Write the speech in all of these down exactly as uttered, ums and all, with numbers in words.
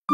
Mi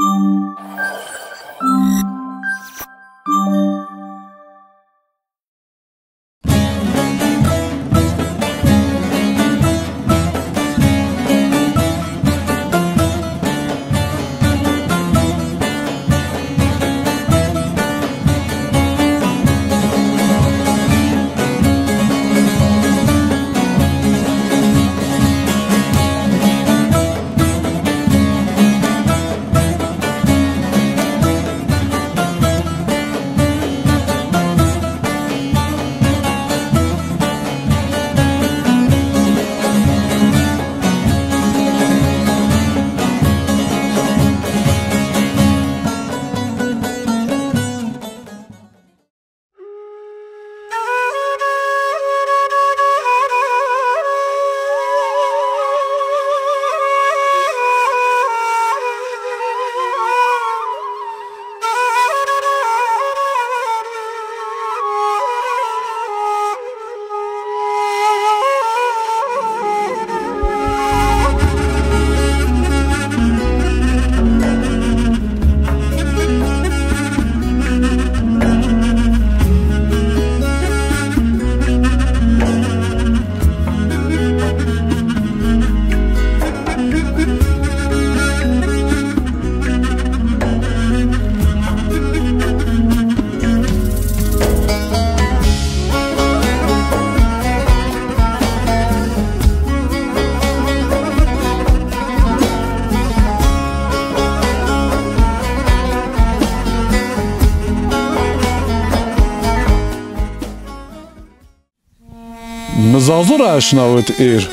Zazo ra eşnawit êr.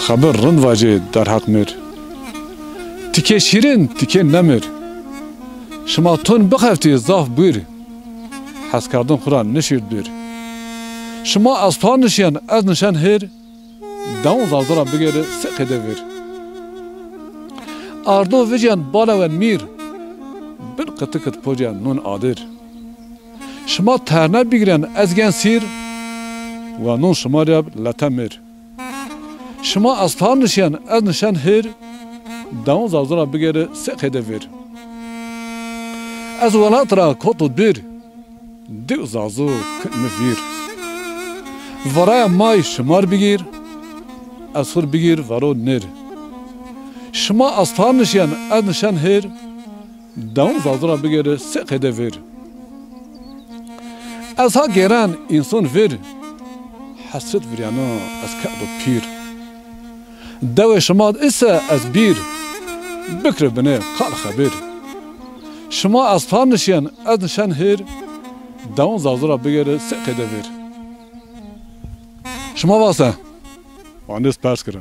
Xebir rind vacê derheq mir. Tikê şîrin, tikê nemir. Şima ton bixeftî zaf bûr. Heskerdin xwu ra nişîrt dûr. Şima espar nişîyen, ez nişen hêr. Dewon Zazo ra bigêri sê qeyde vêr. Ardo vijyen balewen mîr. Bin qitikit pocyen nun adir. Şima terne bigîren ez gen sîr, wa non şima rê lete mir. Şima espar nişîyen ez nişen hêr, dewon Zazo ra bigêri sê qeyde vêr. Ez welat ra koto dûr, dî û Zazo kit mi vîr. Varaya may şimar bigîr, ez xwur bigîr varo nêr. Şima espar nişîyen ez nişen hêr, dewon Zazo ra bigêri sê qeyde vêr. Ez ha gêren înson vêr, hesret viryeno ez kerdo pîr. Dewê şima ise ez bîr, bikri binê qal xebir. Şima espar nişîyen ez nişen hêr, dewon Zazo ra bigêri sê qeyde vêr. Şima vase, wanês pers kiri.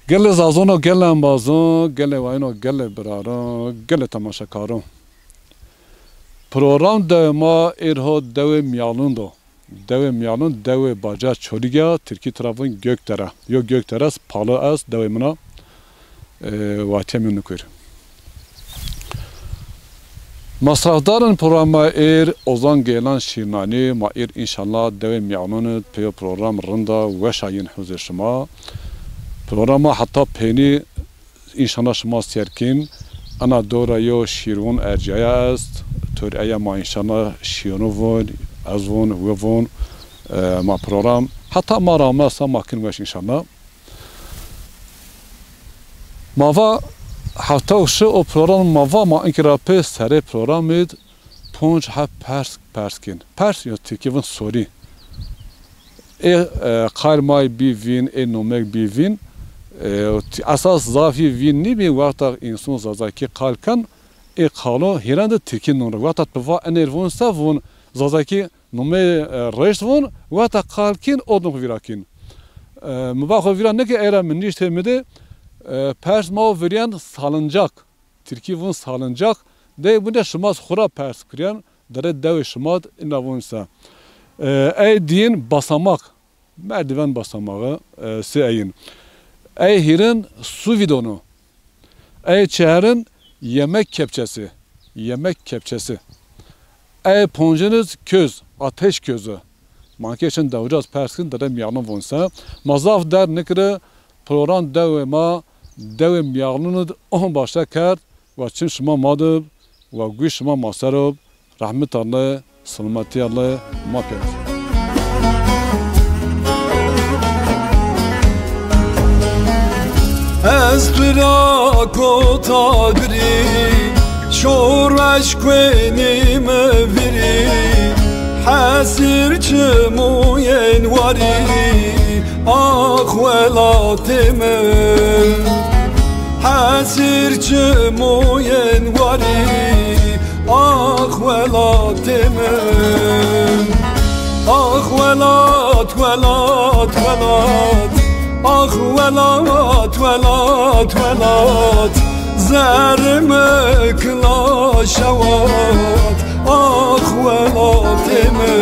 Gelê Zazono, gelê embazon, gelê wayino, gelê biraro, gelê temaşekaro. Program dewê ma êr ho dewê Mîyalun do. Dewê Mîyalun, dewê baca Çolîg a, tirkî tira vûn Gökdere. Yo Gökdere, palo est dewê min a. E, watiyemî nukur. Masrafdarên programa êr Ozan Geylan Şîrnanî, ma êr înşallah dewê Mîyalun id, pêyo program rind a, weş a yin huzir şima. Programa heta peynî înşallah şima sêr kîn. Ena dora yo şîrvûn ercaya est. Tor eya ma înşallah şîrû vûn, ez vûn, wi vûn, e, ma program. Heta ma ramesa ma kin weş înşallah. Ma va hefta û şi o program ma va ma inkî ra pê serê program id ponc heb pers pers kên. Pers yo tirkî vin sorî. Ê, e, qal may bî vîn, ê nomek bî vîn. E, t-, esas zafî vîn nîbî, wexta înson zazakî qal ken, ê qalo hîren de tirkî non ra. Wexta tu va enêr vûn se vûn, zazakî Numê, e, reşt vûn, wexta qal kîn, o din xwu vîra kîn. E, mi va xwu vîra nike, ey ra mi nîştê mi de, e, pers ma o viryen salıncak. Tirkî vûn salıncak. Dey bûne şima xwu ra pers kiryen, derê dewê şima d-, îna vûn se. E, ey dîyin basamak. Merdiven basamağı, e, si eyin. Ey hîrin su bidonu. Ey çeherin yemek kepçesi. Yemek kepçesi. Ey ponciniz köz, ateş közü. Ma ke şin dewicaz pers kin, dede mîyanin vûn se. Ma zaf der nikiri program dewê ma, Dewê Mîyalûnû di on başe kerd, wa çim şima ma di, wa guy şima ma ser o, rehmeta Allê, selametîya Allê ma pê. Ez pira kota birî, şorweş kuenî mi virî, hesir çimûyên warî, ax welatê mi. Hesir çimûyên warî, ax welatê mi. Ax welat, welat, welat. Ax welat, welat, welat. Zerrê mi kila şewat. Ax welatê mi.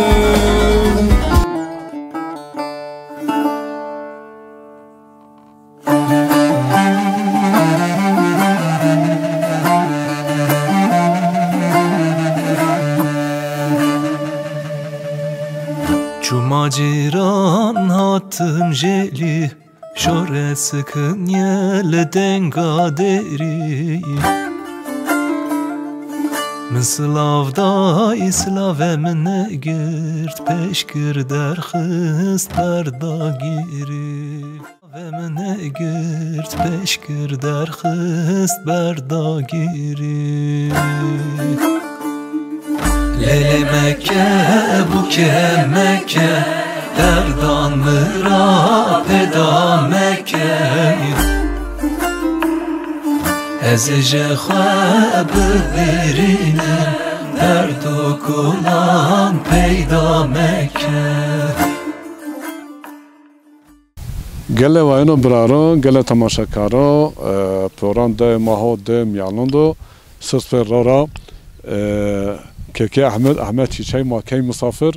Çûma cîran hatim jelî, şore sikin yel denga derî. Min silav day, silave min girt, peşkir derxist berda gîrî. Ve min girt, peşkir derxist berda gîrî. Lêlê meke, bûke meke, derdan mi ra pêda meke. Ez ê ji xwe bibirînim, derd û kulan peyda meke. Gelê wayino biraro, gelê temaşekaro, e, program Dewê Ma Ho, Dewê Mîyalûn do. Sirf pê ro ra, e, kekê Ehmed, Ehmed Çîçek ma key misafir.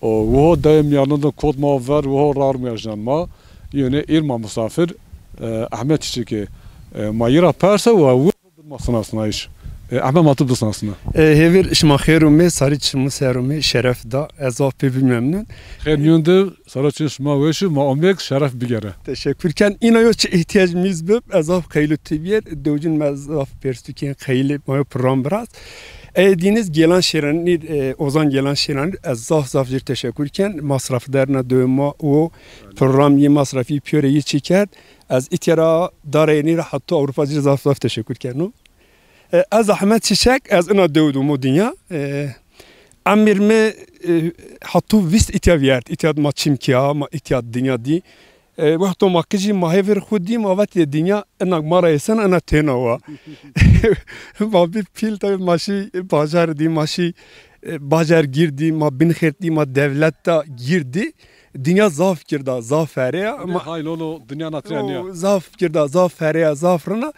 O, wiho Dewê Mîyalûn do kot ma ver, wiho rar muejnen ma. Yone îr ma misafir, e, Ehmed Çîçekê, e, ma yi ra perse wa wi Ma sinasnayîş. E, Ehmed, ma tu bisnasne. E, hêvîr şima xêr ûmê, sarî çimû ser ûmê, şeref da. Ez zaf pê bî memnun. Xêr mîyon de, sara çim şima weş, ma omêk şeref bigere. Teşekkür ken. Îna yo çi îhtîyac mîz bib, ez zaf qeylû tibîyer, dewcin me zaf pêrsûkên qeylî, ma yo program biraz. E, Deniz Gelan Şêranî, e, Ozan Gelan Şêranî, ez zaf zaf jir teşekkür ken. Masraf derna dewê ma û program yê masrafî pîyorê yê çi kerd. Ez îtya ra darê nî ra heta Ewropa zî zaf zaf teşekkür keno. E, ez Ehmed Çîçek, ez ina dew de mo dinya. E, emir mi, e, heta vîst îtya vîyert. Îtya ma çim kîya, ma îtya dinya dî. E, wexto ma kijî ma hêvir xwu dî, ma vatî dinya, ina ma ra êsen, ina têna wa. Ma bî pîl, tabî ma şî bajar dî, ma şî, e, bajar gîr dî, ma binxêrt dî, ma dewlet da gîr dî. Dinya zaf gird a, zaf ferê ya. Ama hay lolo, dinya na tira nîya. Zaf gird a, zaf ferê ya, zaf rin a.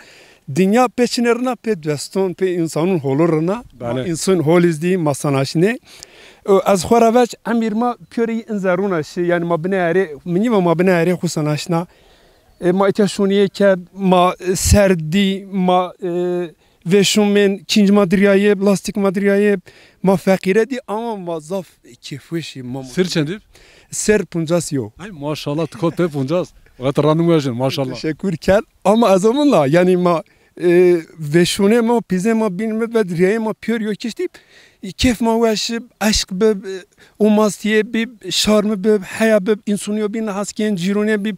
Dinya pê çinê rin a, pê deston, pê însanûn holo rin a. Ma însan hol iz dî, ma sanaşnê. O, ez xwu ra veç, emîr ma pîyorê yî in zerrûn a şî, yanî ma binê erê, mi nîva ma binê erê xwu sanaşna. E, ma îtya şûnîye kerd, ma, e, ser dî, ma, e, veşûmên, kînc ma dirîyayê, lastîk ma dirîyayê, ma feqîre dî ama ma zaf kêfweş î, ma. Sir çend î? Sir poncas yo. Ay maşallah, ti kot pê poncas. Wexta ra nimû ejin, maşallah. Teşekkür ken. Ama ez amin la, yanî ma, e, veşûnê ma, pîzê ma, bîn mi ve dirîyayê ma pîyor yo kiştî. Kêf ma weş ib, eşq bib, e, ûmastîye bib, şarmi bib, heya bib, însanîyo bî, nihas kên cîrûnê bib.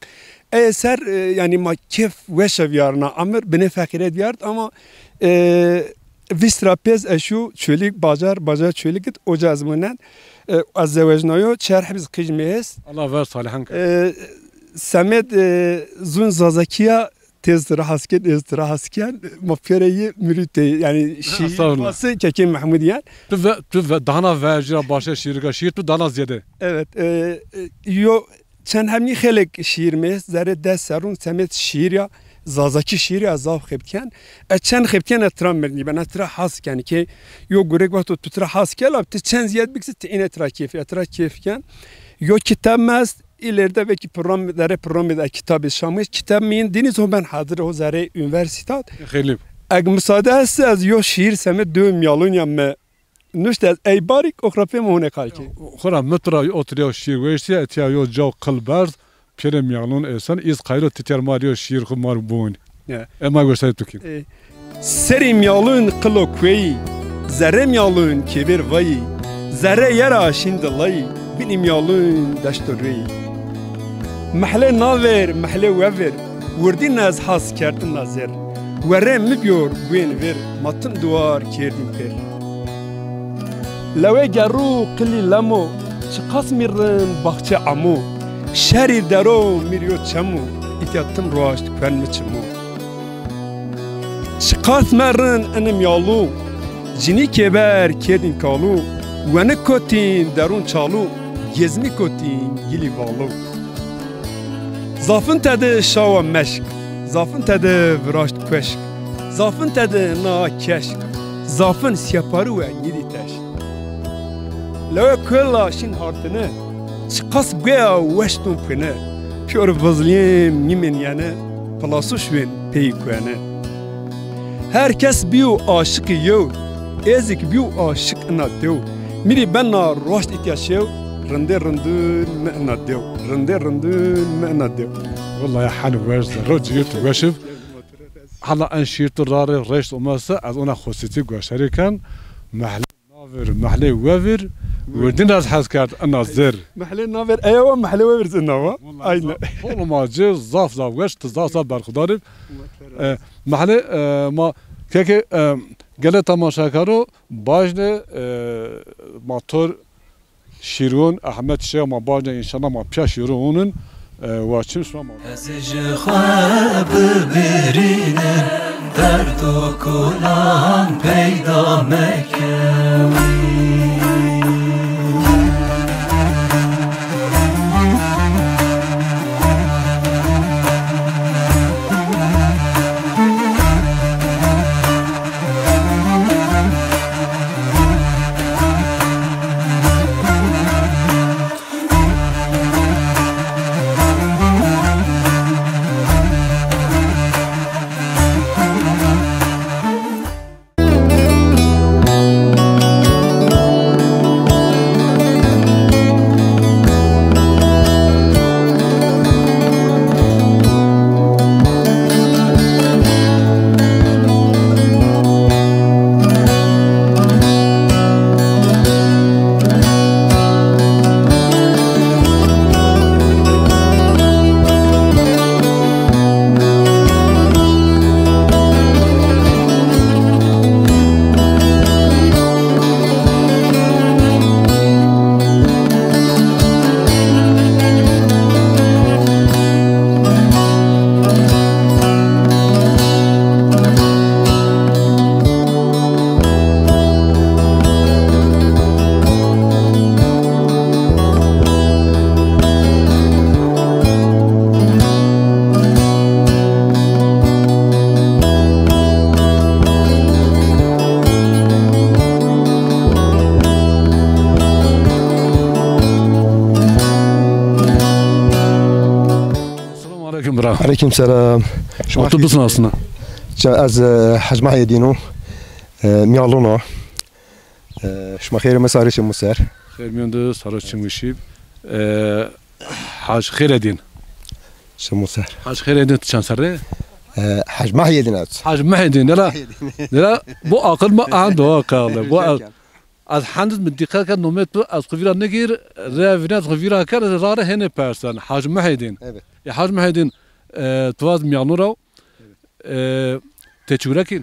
Ey ser, e, yanî ma kêf weş a vîyarna emir, binê feqîre vîyart ama, e, vîst ra pêz ez şû Çolîg, bajar, bajar Çolîg id, oca ez munen. E, ez zewecnayo, çer heb iz qij mi est. Allah ver salihan ke. E, semed, e, zûn Zazakî ya, tez tu ra has ken, ez tu ra has ken, ma pêre yê murîd tê, yanî şîîr fasê kekê Mehmûdî yen. Tu ve, tu ve, dana vercî ra başe şîîrika, şîîr tu dana zêde. Evet, e, e, yo çend hemî xelek şîîr mi est, zerrê des serrûn semed şîîr ya, Zazakî şîîr ya zaf xebt ken. E çend xebt ken e tira mirnî ben, e tira has ken ke yo gurek wexto tu tira has kel, abi ti çend zîyed bikisi ti îne tira kêf, e tira kêf ken. Yo kitab mi est, îlerde belkî program, zerrê programê de kitabê şamê, kitab mi yin Deniz ho ben hadir ho zerrê unîversîtat. Xeylî. Eg musade est, ez yo şîîr semed Dewê Mîyalûn ya mi nuşt ez ey barik, oxra pê mi hone qal kê. Xora mi tu ra otir yo şîîr weştî, etya yo caw qil berz, pêrê Mîyalûn êsen, îz qaylo ti tîyer ma rê yo şîîr xu ma rê biwin. E, ma goştarî tu kîn. E, serî mîyalun qilo kueyî, zerrê mîyalun kêvêr vayî, zerrê yera şîn dilayî, binî mîyalun deşto rêyî. Mehlê navêr, mehlê wevêr, wirdîn ez has kerd ina zêr. Werê mi biyor guên vêr, ma tim duar kerdîn pêr. Lewê gerrû qilî lemo, çiqas mî rind baxçe amo, şerî dero mîryo çemo, îtya tim ruaşt kuen mi çimo. Çiqas me rind inim yalû, cinî kêber kêdîn kalû, wenik kotîn derûn çalû, gezmî kotîn gilî valû. Zafin tedi şawa meşk, zafin tedi viraşt kueşk, zafin tedi na keşk, zafin sîyeparî we nîdî teşk. Lewe kuela şîn hartine, çiqas gueya weştun pine, piyor vizlîyên nîmên yene, pilasu şuên peyî kuene. Her kes bîyo aşiqî yew, êzik bîyo aşiq ina dew. Mîrî bena roşt îtya şew, rindê rindun mi ina dew. Rindê rindun mi ina dew. Wellahî hal weş zerro cîyê tu weş ib. Hala en şîîr tu ra rê reşt omese, ez ona xosîtî goştarî ken. Mehlê navêr, mehlê wevêr, wirdîn ez hes kerd ina zêr. Mehlê navêr eya wa, mehlê wevêr zî ina wa. Aynen. Oğlum acı zaf zaf weş, tu zaf zaf berxudar ib. E, mehlê, e, ma keke, e, gele temaşakaro bajne, e, ma tor Şîrûn, Ehmed Şêx ma bajne, înşallah ma pîya şîrûn ûnin, e, wa çim şima ma. Ez ji xwe bibirînim, derd û kulan peyda mekem. Selamun aleyküm bira. Aleyküm selam. Ma tu bisnasna? Ça-, ez, e, Hec Mehyedîn o. E, Mîyalûn o. E, şima xêr ame, sarê çimû ser. Xêr mîyon de, sarê çimû şîb. E, Hac Xêredîn. Çimû ser. Hac Xêredîn tu çend serre? E, Hac Mehyedîn ez. Hac Mehyedîn, nela? Mehyedîn. Nela, bu aqil ma an doğa kaldı. Bu ez, ez hendit mi dîqet kerd, nomê tu ez xu vîra nigîr, rê vîna ez xu vîra kerd, ez ra rê hênê persen. Hac Mehyedîn. Evet. E, Hac Mehyedîn, e, tu vaz Mîyalûn ra. E, tê çi gure kên?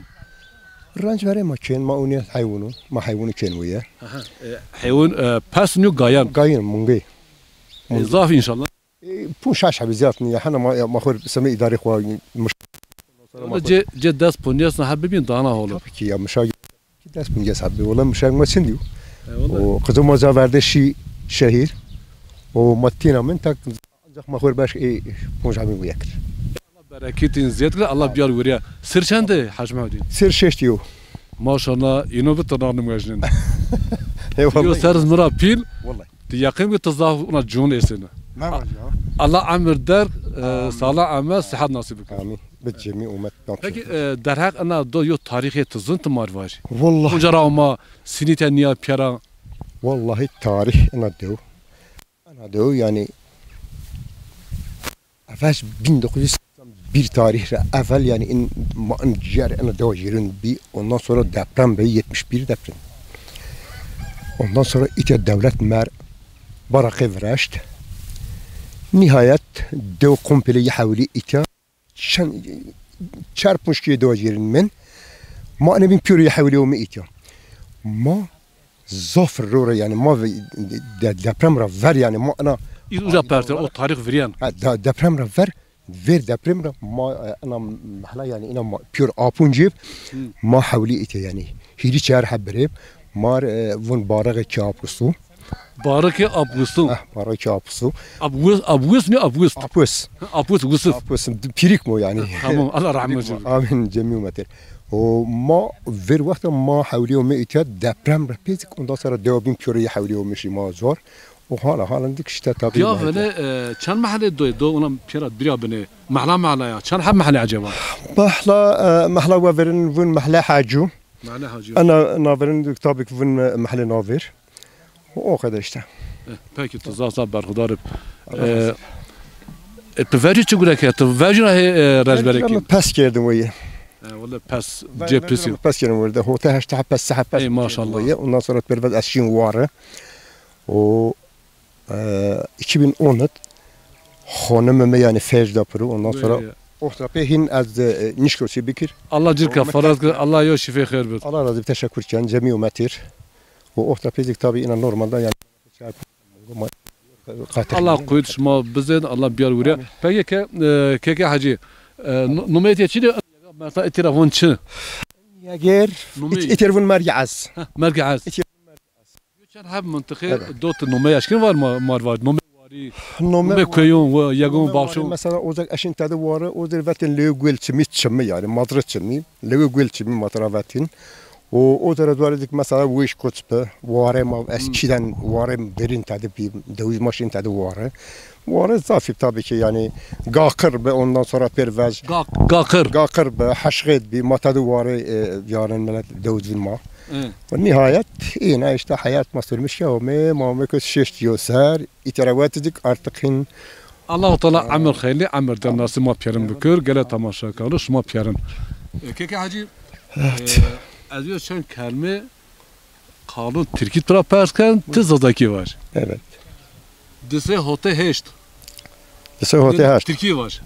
Renc verê ma kên, ma unê heywûnû, ma heywûnû kên weye. Aha, e, heywûn, e, pes nîyo gayan? Gayan, mungê. E, zaf înşallah. E, pûn şaş hebî ziyad nîye. Hena ma, ma xo semê îdarê xo miş-, Wele cê, cê des poncas na heb bibîn dana holo. Tabii ki ya, mişa ki des poncas heb bî. Wele mişa ma çin dîyo. E, wele. O qizê ma ca verde şî şehîr. O ma tîna min tak Ancak ma xo rê beş ê ponc hebî wîye kir. Allah bereketîn zêd kir, Allah biyar weriya. Sir çend e, Hacî Mehmedîn? Sir şeştî yo. Maşallah, îno bi tirnanim wejnên. Eyvallah. Yo ser mi ra pîl. Vallahi. Ti yeqîn bi ti zaf una cûn êsêne. Memaj ya. Allah emir der, e, sala ame, sihet nasîb bikir. Amîn. Bi cemî umet. Peki, e, derheq ina do yo tarîxê ti zûn ti mar vaj. Vallahi. Onca ra ma sinîte niya pîyera. Vallahi tarîx ina dew. Ina dew yani Efeş bin dokuz yüz seksen Bir tarih ra evel, yani in, ma in ciğer ina dewa jêrin bî. Ondan sonra deprem bî, yetmiş bir deprem. Ondan sonra îtya dewlet mer baraqê viraşt. Nihayet dew komple yê hewlî îtya çend, çar ponc kîye dewa jêrin min. Ma ene bin pîyor yê hewlî omî îtya. Ma zaf ro ra, yani ma ve-, de-, deprem ra ver, yani ma ina. Îz uca perte, o tarih virîyen. Ha, de-, deprem ra ver, ver deprem ra ma, e, ina mehla, yani ina ma, pîyor apun cêb, ma hewlî îtya, yani hîrî çar heb birêb, mar, e, vun baraqê kî apus o. Baraqê apus o. Heh, baraqê apus o. Apus, apus mi, apus? Apus. Apus, usuf. Apus, pîrik mo yani. Tamam, Allah rahmet eylesin. Amin, cemî umetir. O ma ver wexta ma hewlî omî îtya deprem ra pêzik, ondan sonra dewa bin pîyor yê hewlî omişî ma zor. O hala, hala dik işte tabii. Ya vele, e, çend mehle doy, do ona pêra birya bine. Mehla mehla ya. Çend heb mehle acaba? Mehla, e, mehla we verin vun mehle Hacû. Mehle Hacû. Ana, na verin tabii ki vun me-, mehle Navêr. O, o kadar işte. E, peki, tu zaf zaf berxudar ib. E, e, tu vecî çi gure ke? Tu vecî ra hê, e, rejberek kî? Pes kerdim weyî. E, wele pes, pes kerdim werde. Hote heşte heb pes, se heb pes. Ey, maşallah. Ondan sonra pervez ez şîn ware. O, e, iki bin on it xonimê mi yani felc da piro. Ondan sonra oxtra pê hîn ez, e, nişko çi bikir. Allah cirka faraz kir, Allah yo şîfê xêr bid. Allah razı, teşekkür ken, cemî umetir. O oxtra pê zik tabii ina normalde yani. Allah quwet şima bizên, Allah biyar wurîya. Peki ke, e, keke Hacî, e, nu-, numeyê tê çi de? Mesela îtira vun çi? Yeger, numeyê. Ît-, îtira vun Mergî Ez. Heh, Mergî Ez. Îtira vun Mergî Ez. Yo çend heb mintiqe, evet, dot numeyê eşkin var ma-, mar var. Numeyê warî, numeyê kuyun, yegon, baxçon. Mesela ozak eşin tede ware, ozer vetin lewê gul çimî, çimî yani, madre çimî, lewê gul çimî matra vetin. O, o zere duarê dik mesela wêş koç bi, ware ma eskiden ware derin tede bi, dewij ma şin tede ware. Ware zafî tabii ki yani gaqir bi, ondan sonra pervez. Gaq-, gaqir. Gaqir bi, heşqêt bi, ma tede ware, e, yani millet dewizin ma. Hı. Ve nihayet yine işte hayat ma sürmüş ya, ome, ma ome ki şeşt yo ser, îtira wetî dik artık hin. Allahu Teala emir xeylî, emir de nasî ma pêrin bikir, gele temaşa karo, şima pêrin. E, keke Hacî, evet, e, ez yo çend kelme qalon tirkî tu ra pers ken, ti zazakî vaj. Evet. Di sey hotê heşt. Di sey hotê heşt. Tirkî vaj.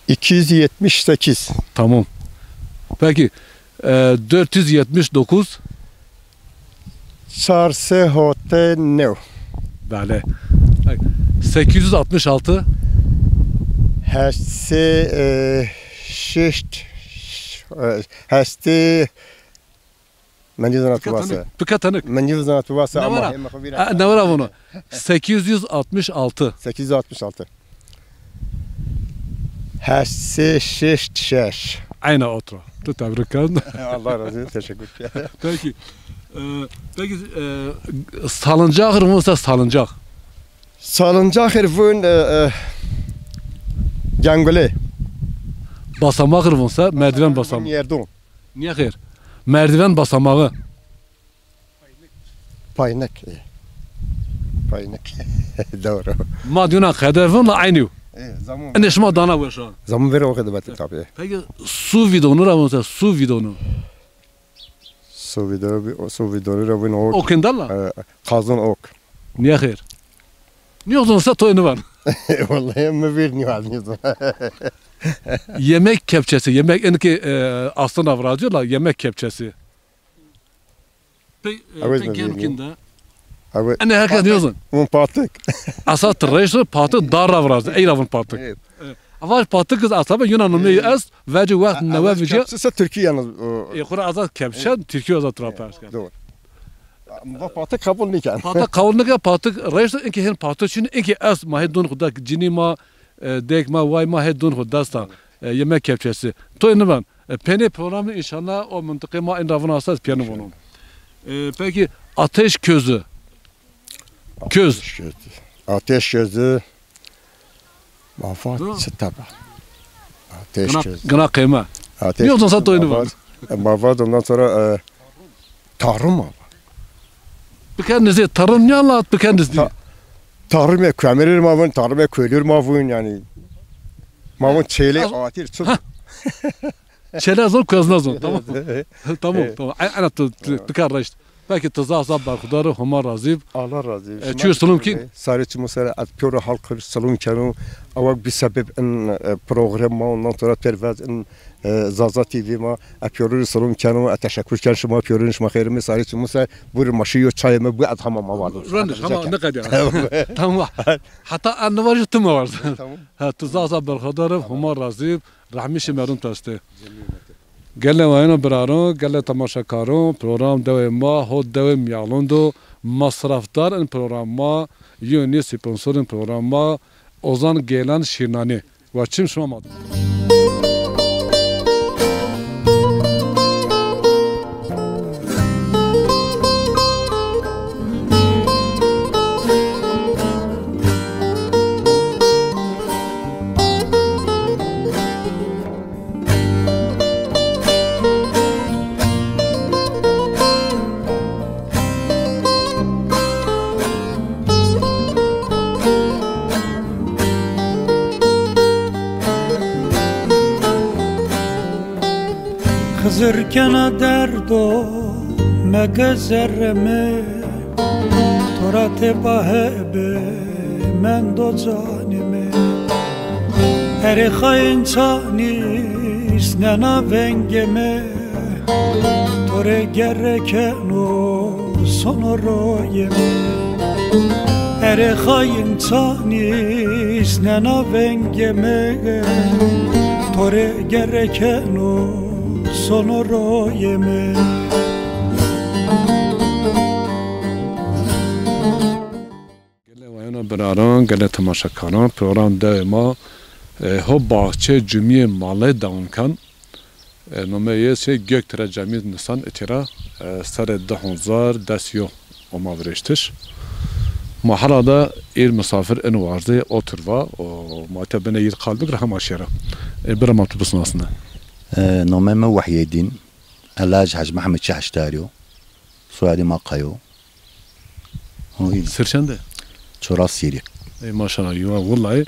İki yüz yetmiş sekiz. Tamam. Peki, e, dört yüz yetmiş dokuz. Çar sey hotê new. Bele. Peki, sekiz yüz altmış altı. Heşt sey, e, şeşt, e, heşt sey, Mendî zana tu vase. Pika tenik. Mendî zana tu vase ama hema xo vîra. Newera vono. Sekiz yüz altmış altı. Sekiz yüz altmış altı. Heşt sey şeşt şeş. Aynen otra. Tu tebrik ken. Allah razı olsun. Teşekkür ederim. Peki. E, peki, e, salıncağır mı olsa salıncak? Salıncağır vun, e, e, gengule. Basamağır vunsa merdiven basamağı. Yerdon. Nîye xêr? Merdiven basamağı. Paynek, e. Paynek. Doğru. Ma diyona qeder vun la aynî yo. E, zaman. Ene şima dana weşa. Zaman vere o kadar bate tabii. Peki su bidonu ra vun se, su bidonu. Su bidonu, su bidonu ra vun ok. Okindal la? E, kazın ok. Nîye xêr? Nîyozon se toy nivan. Vallahi mi vîr nîvaz nîyozon. Yemek kepçesi, yemek, enki, e, aslında vrazîyo la yemek kepçesi. Pey, e, pey kemkin de. Ene herkes nîyozon. Vun patik. Asa ti reşt patik dar ra vrazî, ey ra vun patik. Evet. E, vaj patik iz asabî yuna numeyî est, vecî wext newe vecî. Kepçesi Türkiye yalnız o. E, xura azad kepçe, Türkiye azad ra pers kerd. Doğru. Va patik kabul nîken. Patik kabul nîken, patik reşt, inki hin patik çin, inki est ma hê dun xu da cinî ma, e, dek ma, way ma hê dun xu desta, e, yemek kepçesi. Toy nivan. E, penê programı inşallah o mıntıqê ma in ra vun asas piyanu vunu. E, peki ateş közü. Köz. Ateş közü. Ateş közü. Mafat çi taba. Ateş közü. Gına qeyme. Ateş közü. Nîyozon sa toy nivan. Mafat, ondan sonra, e, Tarım abi. Bikendiniz diye tarım ne anlat bikendiniz diye. Ta-, tarım ya kömürür ma vun, tarım ya köylür ma vun yani. Ma vûn çêlê atîr çi? Çêlê zon ku ez nazon. Tamam. Tamam, tamam. Ana tu, tu, tu kar reşt. Peki, tu zaf zaf berxudar ib, Homa razî b. Allah razî olsun. E, çiyo silom kîn? Sarê çimo ser, ez pêro halk silom keno. Awak bî sebeb in, e, program ma, ondan sonra pervez in, e, Zaza T V ma, e, pêro silom keno, e, teşekkür ken şima, pêro şima xêr mi, sarê çimo ser, buyurun ma şiyo çayê mi, bu ez hema ma vardo. Randış, hema ne kadar. Tamam. Hatta an ne var, tu ma vardo. Tamam. Ha, tu zaf zaf berxudar ib, Homa razî b, rehmîşê merdum tu estê. Gelê wayeno biraro, gelê temaşekaro, program dewê ma, ho dewê Mîyalon do, masrafdar in program ma, yo nê sponsor in program ma, Ozan Geylan Şîrnanî. Wa çim şima ma do. Xizir kena derdo mede zerrê mi, to ra têpa hebê mendo canê mi. Erê xayîn ça nîsnena vengê mi, to rê gerre keno sono royê mi. Erê xayîn ça nîsnena vengê mi, to rê gerre keno sono royê mi. Gelê wayena biraran, gelê temaşekaran, program dewê ma, e, ho baxçê cumîyê malê dewam kan. E, nomeyê se Gökdere Camî nisan itira, e, serê di hezar des yo oma virêştiş. Ma herhalde îr misafir in warzê otur va, o ma te bine îr qal bikir hema şêra. E, bira ma tu bisnasne. E, nomeyê mi Wehyedîn, e, laj Hec Mehmed Çehştarî yo, soyadê ma Kayo. Sir çend e? Çoras serî. Ey maşallah, yo, wellahî,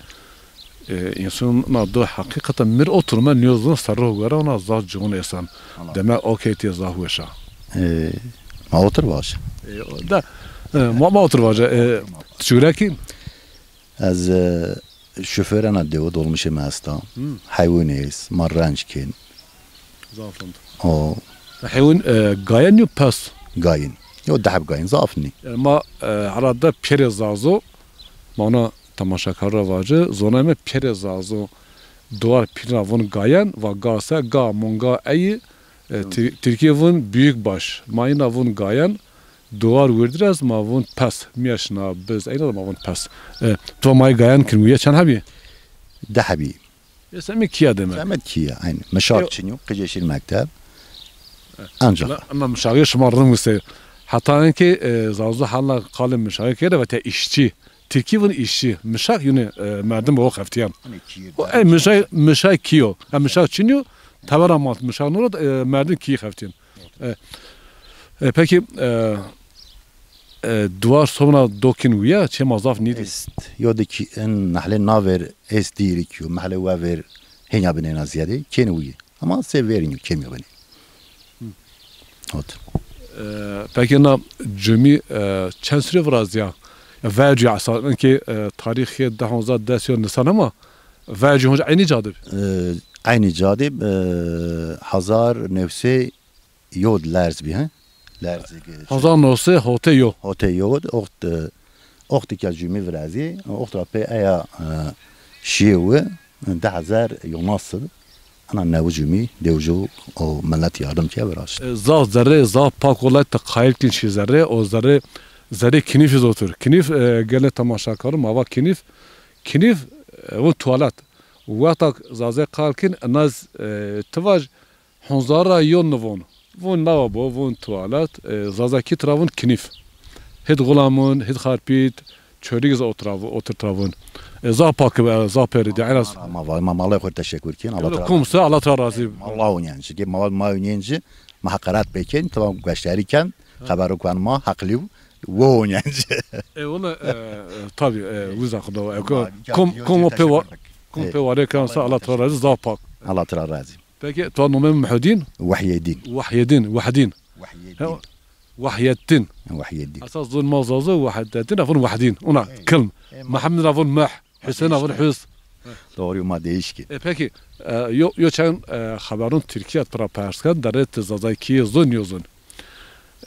e, însan na do heqîqeten mir oturme nîyozun serro wera ona zaf ciwan esan. Deme okey tê zaf weşa. E, ma otur vaje. E, o da, e, ma, ma otur vaje. E, çurekî? Ez, e, şofêr ena dewe dolmuşê mi esta. Hmm. Heywûn ês, ma renc kên. Zaf rind. O. Heywûn, e, gayen yo pes? Gayen. Yo deheb gayen, zaf nî. Yanî ma, e, herhalde pêrê Zazo, ma ona temaşekar ra vace, zonay mi pêrê Zazo, duwar pîl ra vun gayen, va gase, ga, munga, eyi, e, Tir-, Tirkî vun büyük baş. Ma îna vun gayen, duwar wirdi ra ez ma vun pes, mîyeşna, biz, eyna da ma vun pes. E, tu va ma yê gayen kin, wîye çend hebî? Di hebî. E, semê kîya deme. Semê kîya, aynî. Mişak çin yo, qijê şîr mekteb. Ancak. Ama mişaxê şima rind wise. Heta enkê, e, Zazo hala qalê mişaxê kerde ve te işçi. Tirkî vun işçi. Mişak yunî, e, merdim o xeftîyan. Hani kîye. O, e, mişak, mişak kîyo. Ha, mişak çin yo. Tevera ma mişak noro, e, merdim kî xeftîyan. E, e, peki, e, e, duwar sobna dokin wîya, çê ma zaf nîdî. Est. Yo de kî in mehle naver est dîrik yo, mehle wever henya binêna ziyade, kêni wîye. Ama se verîn yo, kêmî binê. Ot. E, peki na cumî, e, çend sirê virazîya? Ya vercî esas, inkê, e, tarîxê di hezar des yo nisan ama vercî honc eynî ca de bi? E, eynî ca de bi, e, hezar newsê yo lerz bî, he? Lerzê ke. Hezar newsê hotê yo. Hotê yo, oxt, e, oxtî ke cumî virazî, oxt ra pê eya, e, şîyê wi, di hezar yonas id, ana newi cumî, dewjo û milet yardim ke viraşt. E, zaf zerrê, zaf pak olay ti qayîl kîn şî zerrê, o zerrê, zerrê kinîfî zotur. Kinîf, e, gelê temaşakar ma va kinîf, kinîf, e, o tuwalet. Wexta Zazê qal kîn, naz, e, ti vaj, Honzar ra yo nivon. Vun lawa bo, vun tuwalet, e, Zazakî tira vun kinîf. Hid xulamon, hid xarpît, çorîg iz otir tira vun. E, zaf pak bi, e, zaf pêrî di, enas. Ma, ma, ma, ma Allay xo teşekkür kên. Allah tira. Kom se, Allah tira razî. Ma Allay onyen ci, ma, ma onyen ci, ma heqaret pêkên, tamam gueştarî ken, xebero kuen ma, heqlî wo onyen ci. E, wele, e, e, tabî, e, wiza xo do, e, ko-, kom, kom o pê wa-, Pê warê kan se, Allah tira razî, zaf pak. Allah tira razî. Peki, to nomê Muhedîn? Wahyedîn. Wahyedîn, Wahdîn. Wahyedîn. He, Wahyeddin. Wahyedîn. Esas zon ma Zazo Wahdedîn ra von Wahdîn. Ona kilm. Muhammed ra von Meh. Hüseyin ra von Hüs. Doğru, ma değişik. E, peki, e, yo, yo çend, e, xeberun Tirkîya tira pers ken, derê ti Zazakî zon yo zon.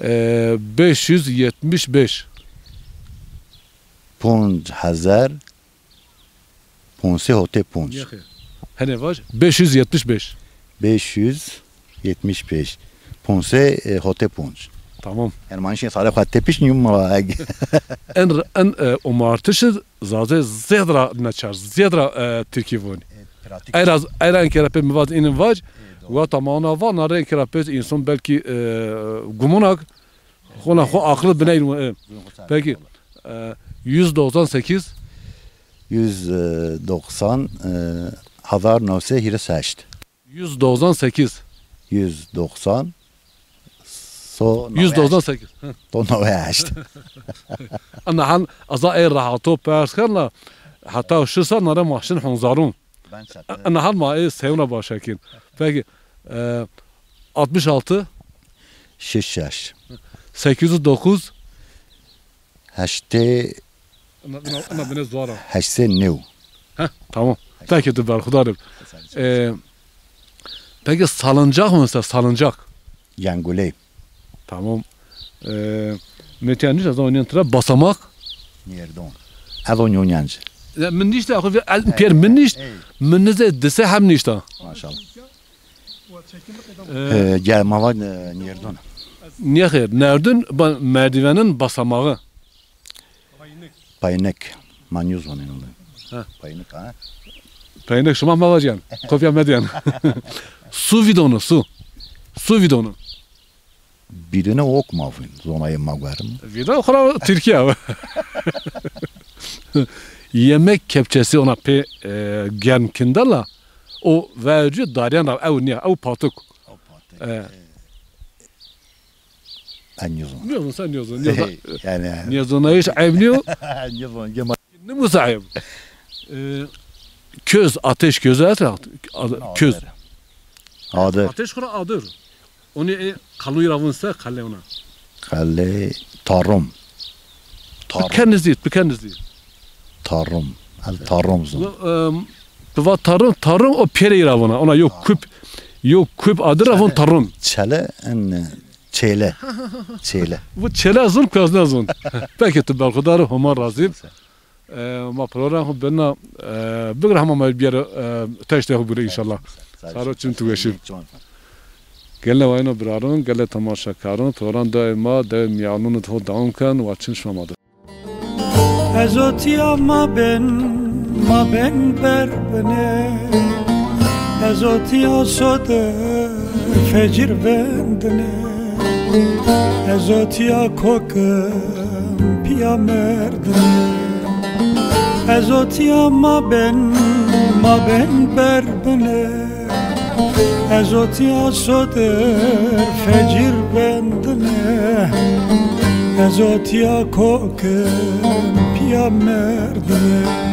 E, beş yüz yetmiş beş. Ponc hezar ponse hote ponc. Nêxê. Hene vaj, beş yüz yetmiş beş. Beş yüz yetmiş beş. Ponse, e, hote ponc. Tamam. Yani manişê sare xo tepiş niyum ma eg. En, en, e, umartişi Zaze zêd ra neçar, zêd ra, e, Tirkî vonî. E, pratik. Eyra, eyra enkera pê mi vaj, inin vaj, wa tamam ona va, nare enkera pê insan belki, e, gumunak, xona xo aklı bineyr, e. Peki, e, yüz doksan sekiz. Yüz doksan, e, hazar newse hîris heşt. Yüz doksan sekiz. Yüz doksan. So yüz doksan sekiz. Hı. To newey heşt. Ana hal aza ey rahato pers kerna, hatta şu sa nare maşin honzarun. Ben çete. Ana hal ma ey seyuna başekin. Peki, e, altmış altı. Şeş şeş. Sekiz yüz dokuz. Heştê. Ina, ina, ina bine zuara. Heştê new. Heh, tamam. Peki, tu berxudar ib. E, peki salıncak mı mesela, salıncak? Yenguley. Tamam. E, Metiya niş, az önce tira basamak. Nerdon. Ez onyon yanci. Ya, min nişta, xo el, piyer min nişt, min nize dise hem nişta. Maşallah. E, gel, ma va, e, nerdon. Niye xeyr? Nerdun, ba-, merdivenin basamağı. Paynik. Manyoz vanên onu. Ha. Paynik, ha. Paynik şima ma vaciyan. Kopya medyan. Su vidonu, su. Su vidonu. Bidone ok ma vin, zonayê ma guerim. Bidon xora Tirkiye. Yemek kepçesi ona pê, e, germ kindala. O vercu daryan ra ew niya, ew patuk. O patuk. E. E. En nizon. Nizon, sen nizon. Nizon. Yani. Nizon, hiç ayıp niyo. Nizon, gema. Ne musayip? E, köz, ateş közü, ateş, köz. Adır. Adır. Ateş xora adır. Onu, e, kaluy ravun se kale ona. Kale tarum. Tarum. Biken nizî, biken nizî. Tarum. El tarum zon. Em, tu va tarum, tarum o pere ravuna. Ona yok küp, yok küp adır ravun tarum. Çele en, e, çele. Çele. Bu çele zon, kazna zon. Peki, tu berxudar, Homa razî. E, ma program xo bena, e, bigir hema ma biyere, e, teşte xo bure inşallah. Saro çim tu weşî. Gelê wayno birarun, gelê temaşekarun, program dewê ma, dewê mîyanun ho dewam ken, wa çim şima ma de. Ez otiya ma ben, ma ben ber bine. Ez otiya sodir fecir vendine. Ez otiya kokim piya merdine. Ez otiya ma ben, ma ben ber bine. Ez otiya sodir fecir vendine. Ez otiya kokim piya merdine.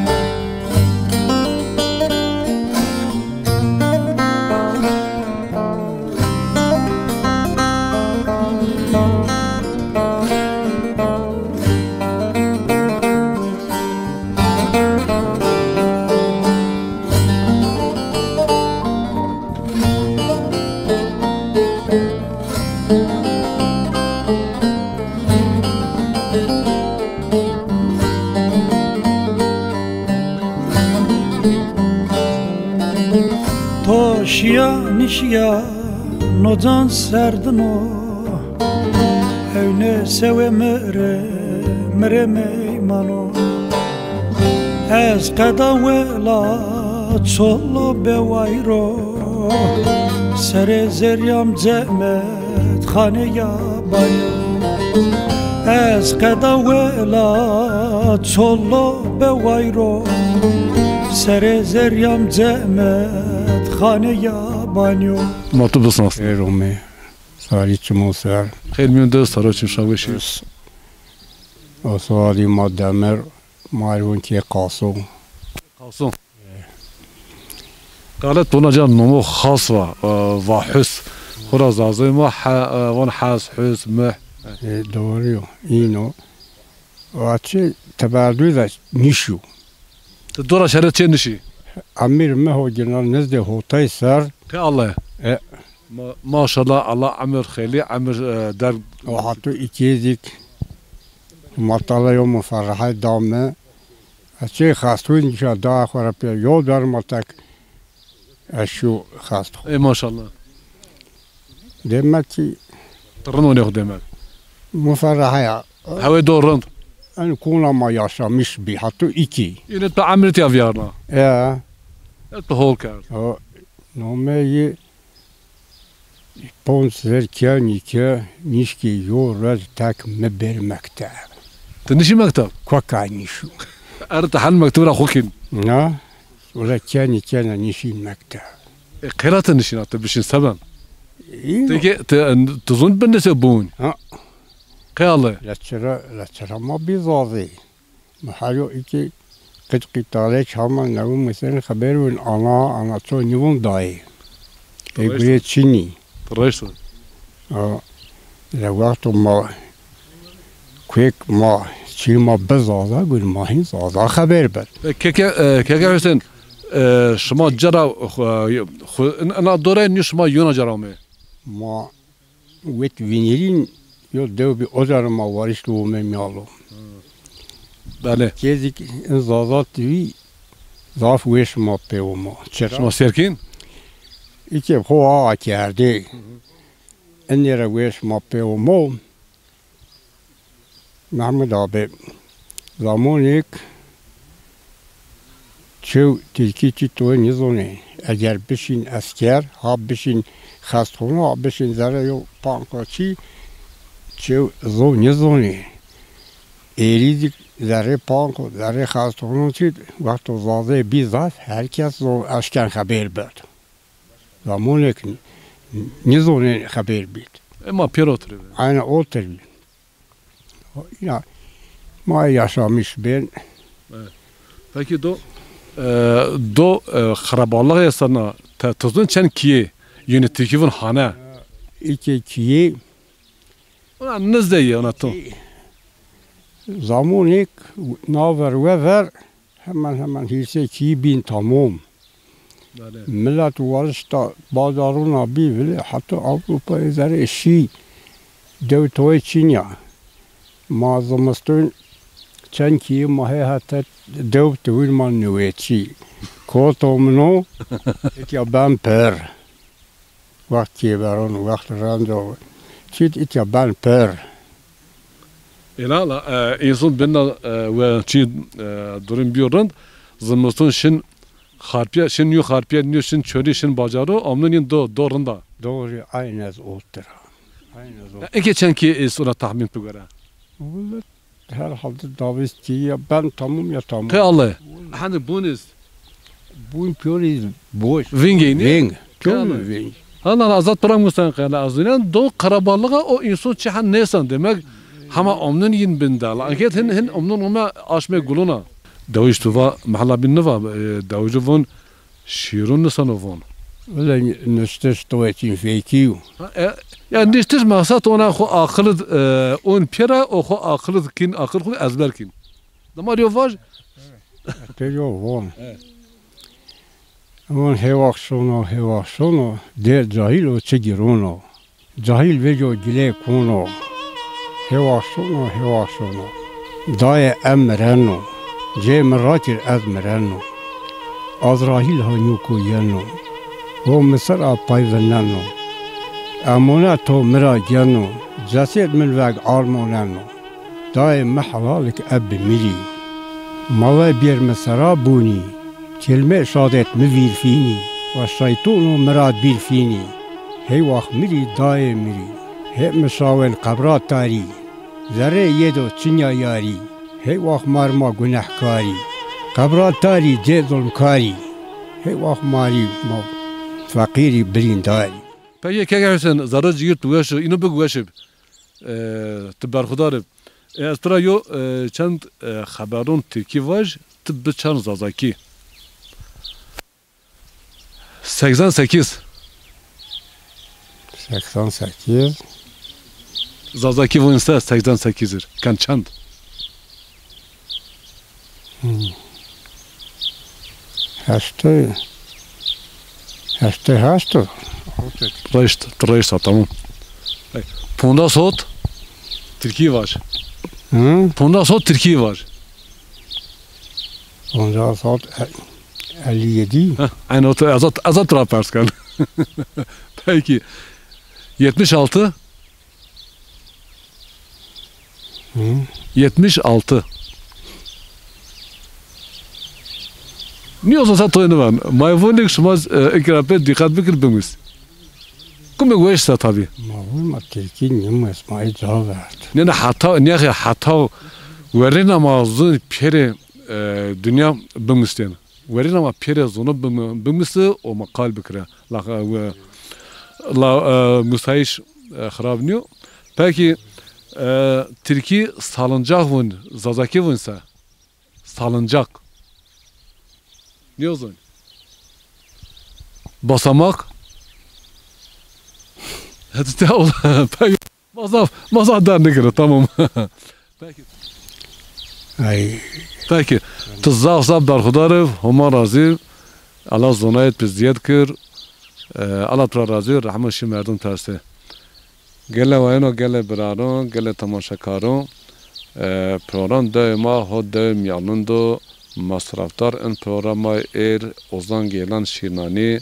To şiya nişiya no can serdino, ewne sewê mi rê, mi rê meymano. Ez qeda wela çolo be wayro, serê zerrîyam cemet xaneya bayo. Ez qeda wela çolo be wayro, serê zerrîyam cemet xaneya banyo. Ma tu bisnas. Xêr ome. Sarî çimo ser. Xêr mîyon de, saro çim şa weşî. Oswalî ma Demir, ma ê vûn kê Qaso. Qaso. Galet bona ca nomo xas va, e, va Hus. Xura Zazay ma he, e, von Has, Hus, Mih. E, doğru yo. İno. Vaçi teberdu da nişu. Ti dora şere çê nişî? Emir mi ho gina nizdê hotay ser. Te Allah. E. Ma-, maşallah, Allah emir xeyli, emir, e, der. O hatu ikizîk. Matala yo muferrehay dame. Açê xastun ca da xora pê yo der matak. Eşu xast. Ey maşallah. Demek ki. Ti rind onê xo demek. Muferreha ya. Hewê do rind. En kuna ma yaşamış bi hatu iki. Yine tu emrit ya viyarna. Ya. Ya tu hol kerd. O nomeyî ponc ser kenî ke nişkî yo roj tek mi ber mekteb. Ti nişî mekteb? Koka nişu. Er ti hen mekteb ra xo kîn. Na, ula kenî kena nişî mekteb. E, qera ti nişîna, ti bişîn seben? Ti ke, ti, ti zon bindese bûn. Ha. Qe ale? La çira, la çira ma bî zazî. Mehayo iki qit qitale çama nevu mesen xeber vun ana, ana ço nivun dayê. E gure çinî. Reşt. A, le wexto ma kuek ma çî ma bi zaza gur ma hin zaza xeber ber. E, keke, e, keke Hüseyin, e, şima cara xu-, xu-, in-, ina dore nî şima yona cara me? Ma wet vinîrîn yo dew bî, o der ma warişt û ome mîyalo. Belê. Kêzik in Zaza T V zaf weş ma pê omo. Çira? Şima sêr kîn? Îke xo awa kerdê. Inê ra weş ma pê omo. Mehmud abi, zamonêk çew tirkî çî toyê nêzonê. Eger bişîn esker, ha bişîn xestxona, ha bişîn zerrê yo panka çî, çew zo nêzonê. Êrî zî zerrê panka, zerrê xestxona çî, wexto zazê bî zaf, her kes zo eşken xebêr berd. Zamonêk n-, nêzonê xebêr bît. Ema pêro tirî. Aynen o tirî. Îna ma yaşamış bên. Evet. Peki do, e, do, e, xirabalığı sana te tuzun çen kiye yönetikivin hane? İki kiye. Ona nizde ye ona to. Zamonêk naver wever hemen hemen hîrsê kî bîn tamom. Belê. Milet warişta bazarûna bî vilê heta Ewropayê zerê şî dew toyê çînya. Ma zimiston çend kî ma hê heta dew tiwîn ma newêçî. Koto min o, etya ben per. Wext kêberon, wext rendo. Çît itya ben per. Ela la, e, însan bina, e, we çî, e, durum biyo rind. Zimiston şin xarpîye, şin nîyo xarpîye, nîyo şin çolî, şin bacaro, amnon yin do, do rinda. Doğru, aynı ez otir. Aynı ez otir. Ya, eke çend kî îsona tahmîn tu göre? Vallahi herhalde davês ki ya ben tamam ya tamam. Te Allah. Hani bun iz. Bun piyoriz boş. Vingeyni? Ving. Çok mu ving? Hala azad pira mustan qala azinen do karabalığa o insan çi han nesan demek hama omnun yin bindala. Anket hin hin omnun oma aşme guluna. Dawiş tu va mahla bin neva, e, dawicî von şîrun nisano von. Öyle niştiş to için fekî. Ha, e, ya niştiş maksat ona xo aqil, e, on pêra o xo aqil kin, aqil xo ezber kin. Dama yo vaj. Te yo von. Evet. Von hewax şono, hewax şono, dê cahil o çi girono. Cahil vêco gilê kono. Hewax şono, hewax şono. Dayê em mireno. Cê mi rakir ez mireno. Azrahîl ha nûko yeno. Ho mi ser a pay vineno. Emonet ho mi ra geno. Cesêd min veg armoneno. Dayê mi helalik eb bimirî. Mawê bêr mi sera bûnî. Kelmê şadet mi vîrfînî. Wa şeytono mi ra bîrfînî. Hey wax mirî dayê mirî. Hê mi şawên qebra tarî. Zerrê yê do çinya yarî. Hey wax mar ma gunehkarî. Qebra tarî cê zulmkarî. Hey wax marî ma feqîrî birîndarî. Peki keke Hüseyin, zerre cigir tu weş, îno big weş ib. E, ti berxudar ib. E, ez tira yo, e, çend, e, xeberon tirkî vaj, ti biçarn zazakî. Seksen sekiz. Seksen sekiz. Zazakî vûn se seksen sekiz ir. Ken çend? Hmm. Heştê, heştê heşt o. Reşt, reşt, tamam. Pondas hot Tirkî vaj. Hı? Pondas hot Tirkî vaj. Pondas hot, e, elli yedi. Heh, aynı otu, ez ot, ez ot ra pers ken. Peki. Yetmiş altı. Hı. Yetmiş altı. Niyo sa toynu van. Mayvonik şima, e, ikrape dikkat bikir bimis. Kumê weş sa tabi. Ma vûn ma Tirkî nîmes, ma ê ca verd. Ne, ne, hata, ne, hata werîna ma zûn pêrê, e, dinya bimistên. Werîna ma pêrê zûnû bim-, bimisi û ma qal bikire. La, e, we-, la, e, musayîş, e, xirab nîyo. Pekî, e, Tirkî salıncak vûn, Zazakî vûn se? Salıncak. Nîyo zûn. Basamak. Hadi te ol. Pekî. Ma zaf, ma zaf dernigire, tamam. Pekî. Ay. Pekî. Tu zaf zaf berxudar ib, Homa razî. Allah zonayet bi ziyed kir. E, Allah tu ra razî, rehmo şî merdim tersê. Gele wayeno, gele birano, gele temaşekaro. E, program dewê ma ho dewê Mîyalin do. Masrafdar in programa êr Ozan Geylan Şîrnanî.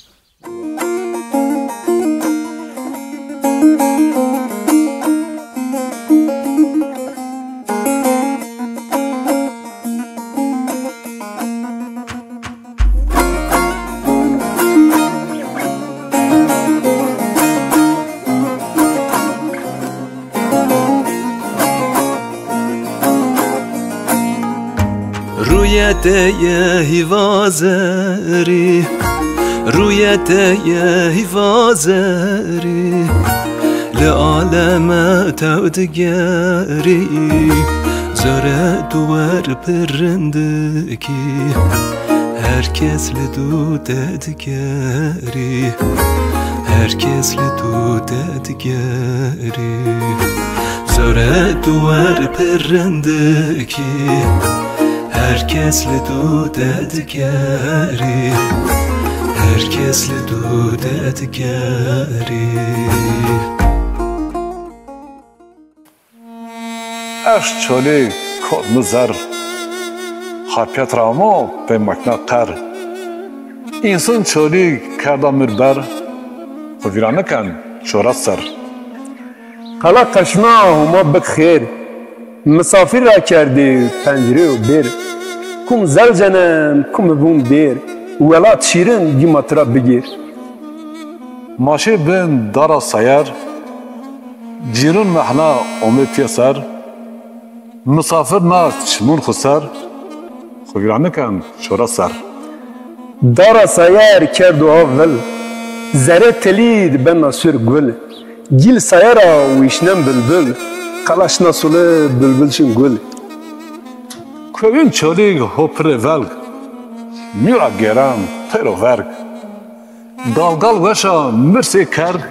Rûyê te yê hîva zerrî, rûyê te yê hîva zerrî, li aleme tew digerî. Zore tu wer pirindikî, her kes li dû te digerî, her kes li dû te digerî. Zore tu wer pirindikî, her kes li dû te digerî, her kes li dû te digerî. Eşt Çolîg kot mi zer, Xarpêt ra amo pê makîna qer. Însan Çolîg kerda mi ber, xwu vîra niken çoras ser. Qala qeşna Homa bik xêr, misafir ra kerdî pencirê û bêr. Kum zel cenem, kum vûn dêr, welat şîrin dîma tira bigêr. Ma şê bin dara sayer, cîrûn mehna omê pîyeser, misafir na çimûn xwu ser, xwu vîra niken çoras ser. Dara sayer kerdo ha vil, zerê telî di bena sur gul, gîl sayer a wîşnen bilbil, qala şina sule bilbil şin gul. Kowin Çolîg ho pirê velg, mî ra gêren teyro verg. Galgal weş a mirsê kerg,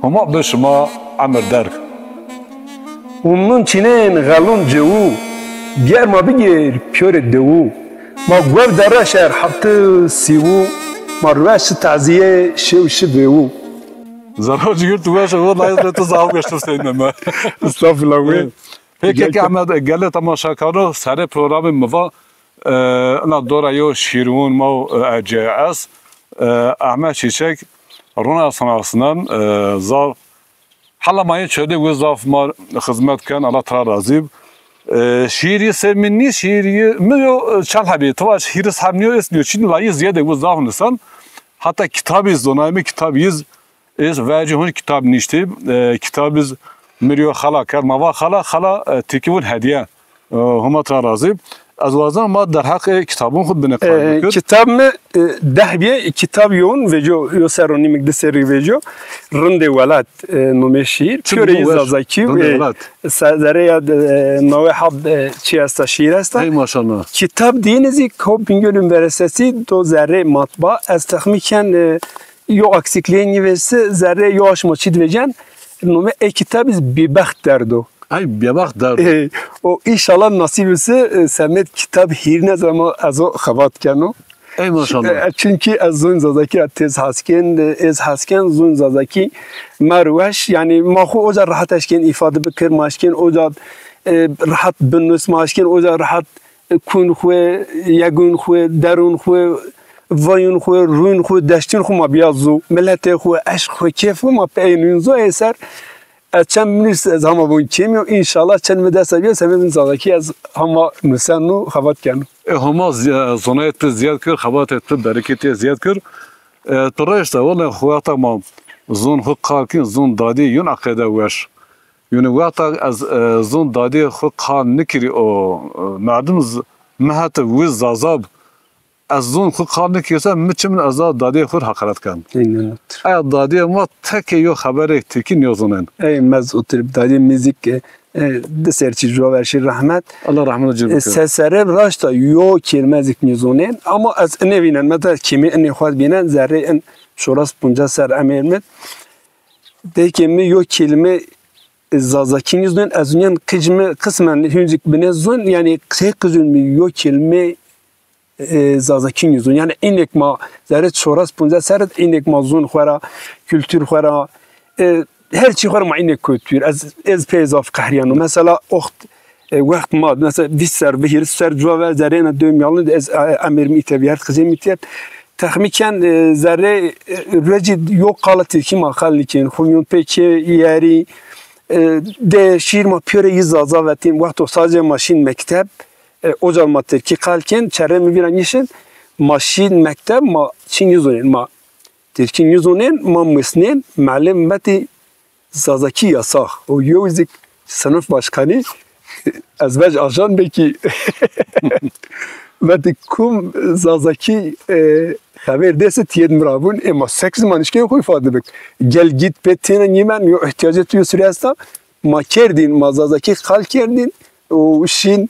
Homa bi şima emir derg. Umnun çînên xelun cewû, bîyer ma bigêr pîyorê dewû. Ma guev derre şer hefti sîwû, ma rueş şi tazîye şew şi vêwû. Zerra cigir tu weş o, layîz re tu zaf weş tu seyneme. Estağfurullah, wê. Peki, peki, Ahmet, gelê temaşekaro, serê programê mi va, e, ina dora yo şîrûn ma, e, E C S, e, Ahmet Çiçek, rona sanasnan, e, zaf, hela ma yê Çolîg wi zaf ma xizmet ken, Allah tira razî b. E, şîîr yi sê min nî, şîîr yi mi yo, e, çend hebî, ti vaj hîris heb nîyo, est nîyo, çin layî ziyedê wi zaf nisan. Heta kitabî zonayê mi kitab yiz, Ez vecî hun kitab niştî, e, kitab iz mi rî yo xala kerd. Ma va xala, xala, e, tirkî vun hediye. E, Homa tira razî. Ez wazena ma derheqê kitabon xwu binê qal E, bikir. Kitab mi, e, deh bîye, kitab yon vêco, yo serr û nîmik di serrî vêco. Rindê Welat, e, nomê şîîr. Çi Pîyorê yî Zazakî, Rindê e, Welat. Se-, zerrê ya, e, newey heb, e, çi esta, şîîr esta. Ey maşallah. Kitab dîyine zî ko Bingöl Üniversitesi do zerrê matba. Ez texmîn ken, e, yo aksiklîyê nîvêsi, zerrê yo aşma çî divêcen. Nomê ey kitab iz Bêbext Derdo. Ay, Bêbext Derdo. E, o înşallah nasîb ise, e, semed kitab hîrine zema ez o xebat keno. Ey maşallah. E, çünkü ez zon Zazakî ra tez hes ken, e, ez hes ken zon Zazakî mer weş. Yani ma xwu oca rahat eşken îfade bikir, ma eşken oca, e, rahat binus, ma eşken oca rahat, e, kun xwu, yegun xwu, derun xwu, vayun xwu, rûn xwu, deştun xwu ma bîya zu. Miletê xwu, eşq xwu, kêf xwu ma pê ey nûn zu ey ser. Ez çend nus ez hama vun kêmî yo. Înşallah çend mi dest de bîyo, semedin Zazakî ez hama nusen û xebat keno. E, Homa zi-, zonayê tu ziyad kir, xebatê tu bereketê ziyad kir. E, tu reşta, wele xu wexta ma zon xu qal kin, zon dadî yun aqede weş. Yunî wexta ez, e, zon dadî xu qal nikirî o, e, merdim z-, mi hete wiz zazab. Ez zon xwu qal nikirse, mi çimin ez a dadîyê xwu rê heqaret ken. Aynen otur. Eya dadîyê ma tekê yo xeberê tirkî nêzonen. Ey mez otur, dadîyê mi zî ke, e, di serr çî cuwa ver şî rehmet. Allah rehmet ci E, bikir. Se-, serre raşta yo kelîme zî nêzonen. Ama ez inê vînen, mesela kêmê inê xwu bînen, zerrê in çoras poncas serr emêr mi. Dekê mi yo kelîme, e, Zazakî nêzonen, ez unen qij mi qismen hûn zî binê zon, yani qey qijun mi yo kelîme e, Zazakî nîzon. Yani înek ma zerê çoras poncas serr id înek ma zon xwu ra, kultur xwu ra, e, her çî xwu ra ma înek kotî dûr. Ez, ez pê zaf qehrîyeno. Mesela oxt, e, wext ma, mesela vîst serr, hîris serr cuwa ver zerê ena dewê Mîyalûn de ez, e, emêr mi îtya vîyert, qijê mi îtya. Texmîn ken, e, zerê, e, ruecî yo qala tirkî ma qal nikên. Xwu mîyon pê kê yerî, e, de şîîr ma pîyorê yî zaza vetîn. Wexto sacê ma şîn mekteb, e, oca ma tirkî qal kên, çerrê mi vîra nîşin, ma şîn mekteb, ma çî nîzonên, ma tirkî nîzonên, ma musnên, melim vetî Zazakî yasax. O yew zî sinif başkanî, ez vec ajan bekî. Vetî kum Zazakî, e, xever dêse tiyêd mi ra vun, e, ma sek zî ma nişkên xu îfade bik. Gel git pê têne nîmen, yo îhtîyacê tu yo sirê esta, ma kerdîn, ma Zazakî qal kerdîn û şîn,